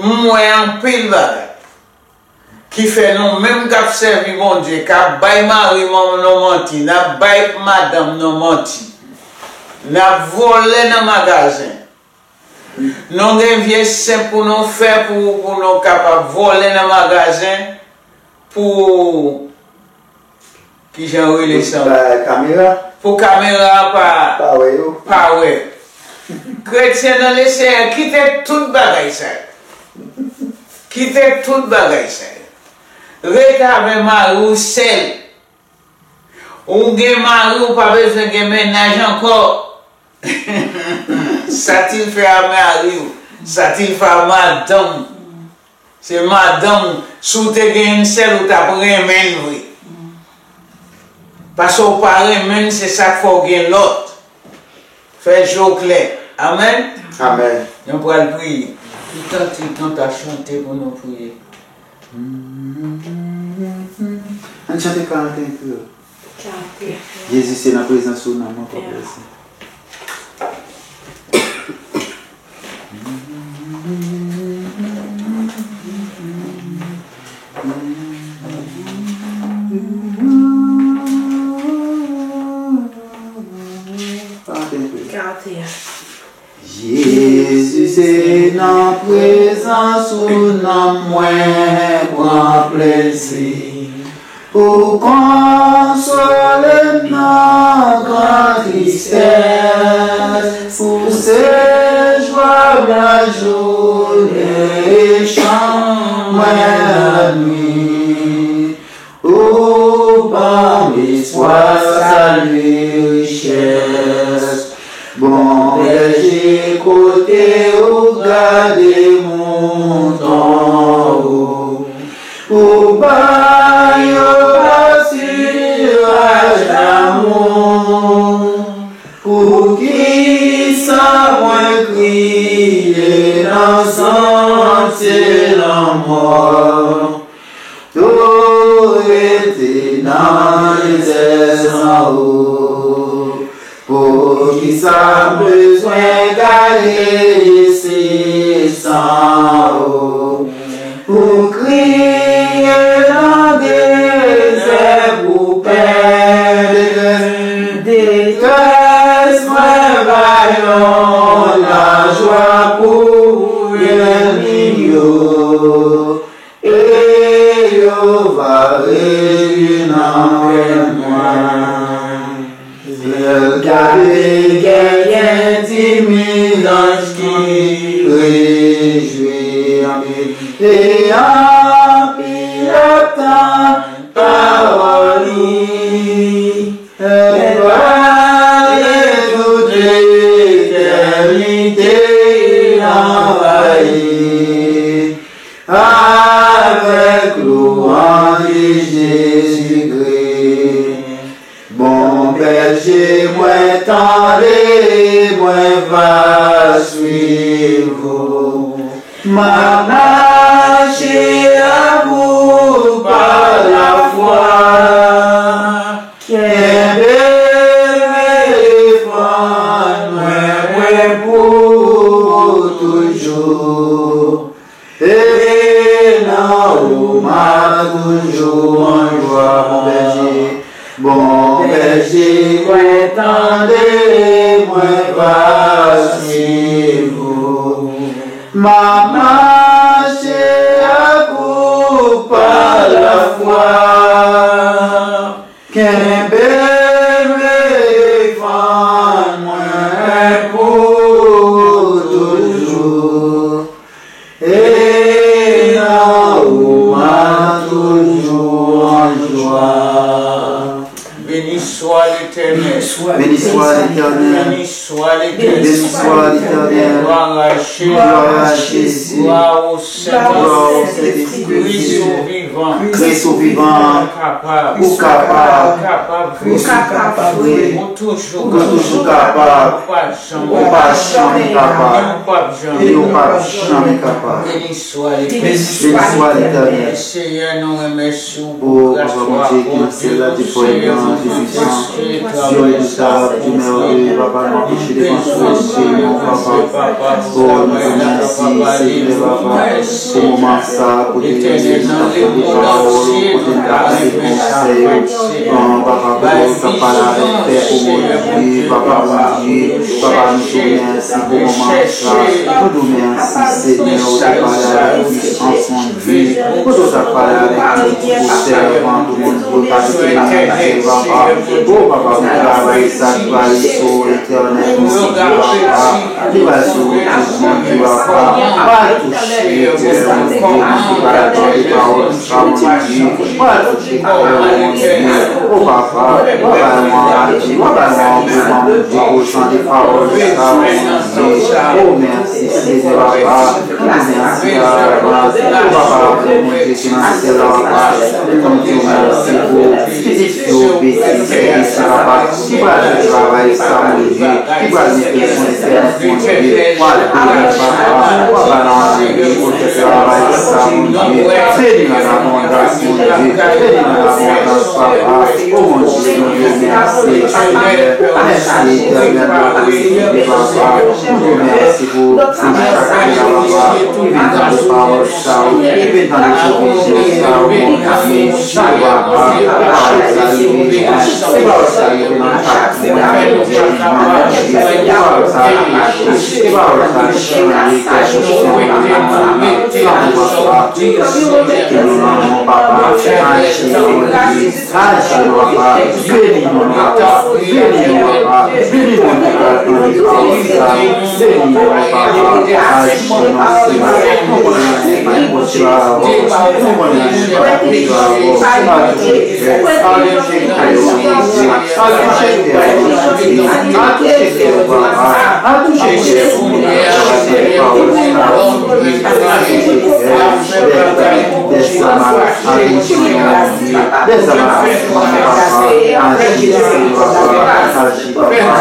M wè anpil bagay. Ki fè nou menm k ap sèvi Bondye, k ap bay mari nou manti, n ap bay madanm nou manti, n ap vòlè nan magazen. Nou gen vye senp pou nou fè pou, pou nou kapab vòlè nan magazen pou, kijan yo rele sa? Pou kamera. Pou kamera pa, pa wè yo. Pa wè. Kretyen nan Leseyè, kite tout bagay sa yo. Kite tout bagay sa yo. Ret avè mari w sèl. Ou gen mari, ou pa bezwen gen mennaj ankò. Satilfe a mari w, satilfe a madanm. Se madanm ou. Si w te gen youn sèl, ou t ap renmen l vre. Paske w pa renmen l, se sa k fè w gen lòt. Fè je w klè. Amèn. Amèn. Nou pral priye. Ki kantik nou ta chante pou nou priye? Ann chante karant et un kreyòl. Karant et un. Jezi, se nan prezans ou nanm mwen pran plezi. Karant et un. Jezi, se nan prezans ou nanm mwen pran plezi. Ou konsole m nan gran tristès. Ou se jwa m lajounen e chanm mwen lannwit. Ou ban m espwa, sali, richès. Bon bèje, kote ou gade mouton ou, ou ba yo pastiraj damou. Poukisa mwen kriye nan santye lanmò? Tou rete nan dezè san ou. Poukisa m bezwen gaye se san ou? Ou kriye nan dezè pou pèn detrès mwen, ba yon lajwa pou lènmi m yo. E yo va rejwi nan kè mwen. Lè l gade genyen di mil anj ki rejwi anpil, e anpil ap tann pawòl li. Lè l pale tout letènite anvayi avèk lwanj e jezikri. Bon bèje mwen, tande, mwen va swiv ou. M ap mache avèk ou pou toujou. E nan ou m ap toujou an jwa, bon bèje, bon bèje, mwen tande, mwen va swiv ou. M ap mache ak ou pa lafwa. Kenbe m e defann mwen pou toujou. E nan ou m ap toujou an jwa. Beni swa Letènèl. Beni swa Letènèl. Beni swa Letènèl. Glwa a Jezi. Glwa o Sentespri. Kris ou vivan. Kris ou vivan. Ou kapab. Ou kapab. Ou kapab. Ou toujou kapab. Ou pa janmen kapab. E ou p ap janmen kapab. Beni swa Letènèl. Senyè, nou remèsye w pou gras ou, Bondye ki nan syèl la, te fò e gran, te pwisan, Dye redotab, Dye mèveye, papa, nou ap mache devan twa, Senyè, papa. O, nou di mèsi, Senyè, papa, pou moman sa, kote nou t ap tande pawòl ou, kote nou t ap tande konsèy ou. An, papa, kote ou t ap pale avèk pèp ou, Bondye, papa, Bondye, papa, nou di w mèsi pou moman sa. Nou di w mèsi, Senyè, ou te pale avèk pwisans, Bondye. Kote w t ap pale avèk pitit ou, sèvant ou, Bondye, ou pa kite nou anyen, papa. O, papa, pou travay sa k pral sou entènèt, Bondye, papa. Li pral sou YouTube, Bondye, papa. Pral touche kè, Bondye, Bondye, pral tande pawòl sa, Bondye. Pral touche kè, Bondye. O, papa, w ap bay mwen raje, w ap bay mwen angoman, Bondye, pou tande pawòl sa, Bondye. O, mèsi, Senyè, papa. Mèsi, papa, pou Bondye ki nan syèl la, papa. Nou di w mèsi pou pitit fi w, Beti, Beti, papa, ki pral fè travay sa, Bondye, ki pral mete sou entènèt, Bondye, w al beni, papa, w al ba l anyen pou fè travay sa, Bondye, beni l an abondans, Bondye, beni l an abondans, papa, o Bondye, nou di w mèsi, Senyè, mèsi, Etènèl, mèsi, papa, nou di w mèsi pou, pou chak moun la, papa, ki vin tande pawòl sa, ki vin tande pwovizyon sa, Bondye, papa, pawòl sa rive jwenn, pawòl sa rive nan kay mwen, Bondye, pawòl sa touche, pawòl sa chanje kè Bondye, papa, ke nou nan non, papa, aji, Bondye. Aji, papa, beni nou, papa, beni nou, papa, beni moun ki pral tande pawòl sa yo, beni nou, papa, aji nan Senyè, nou konnen anyen pa enposib avè w, nou konnen anyen pa enposib avè w, al touche kè, al touche kè yo, Bondye, al touche kè yo, Bondye, al touche kè yo, papa, al touche kè yo, Bondye, al touche kè yo, Bondye, al touche kè yo, Bondye, al touche kè yo, Bondye. Dèzama, papa, aji, papa, aji, papa, papa, papa, papa,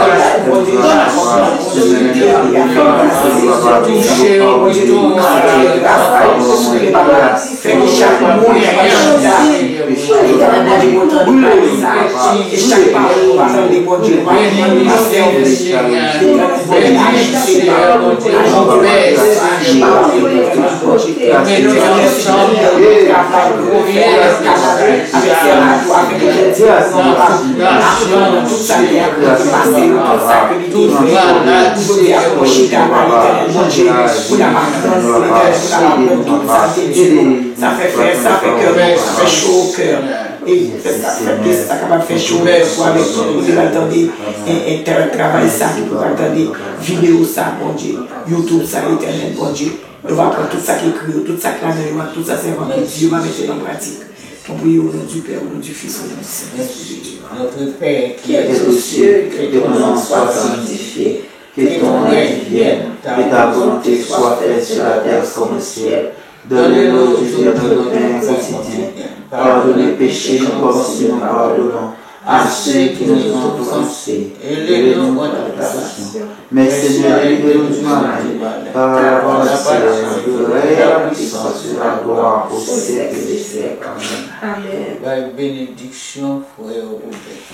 Sa fè, fè, sa fè kè nou, sa fè cho o kè. E fè sa, fè ke sa kapab fè cho o kè pou avèk tout moun ki pral tande, e, e, travay sa, ki pou pral tande videyo sa, Bondye, YouTube sa, Etènèl Bondye. Nou va pran tout sa ki ekri yo, tout sa ki ladan yo, ak tout sa sèvant yo di, yo va mete an pratik. Nou priye au nom du Père, au nom du Fils, au nom du Saint-Esprit de Dieu. Notre Père qui es aux cieux, que ton nom soit sanctifié, que ton règne vienne, que ta volonté soit faite sur la terre comme au ciel. Donne-nous aujourd'hui notre pain quotidien. Pardonne nos péchés, nous comme aussi nous pardonnons à ceux qui nous ont offensés, et ne nous mets pas en tentation, mais Seigneur, délivre-nous du mal, car la pensée, le règne, la puissance et la gloire au siècle des siècles. Amen. Bay benediksyon, frè Robert.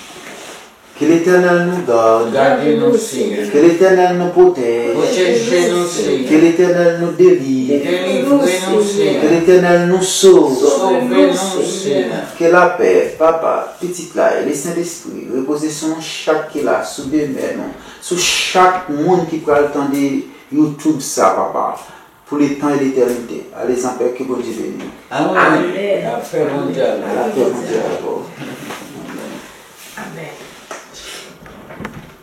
Que l'Éternel nous garde. Gade nou, Senyè. Que l'Éternel nous protège. Pwoteje nou, Senyè. Que l'Éternel nous délivre. Delivre nou, Que Senyè. l'Éternel nous sauve. Sove nou, Senyè. Que la paix, Papa, Pitit la e Lesentespri repoze sou nou chak ki la, sou demen nou, sou chak moun ki pral tande YouTube sa, Papa, pour le temps et l'éternité. Allez en paix, que Bondye beni. Amèn. Lapè Bondye avè w. Lapè Bondye avè w.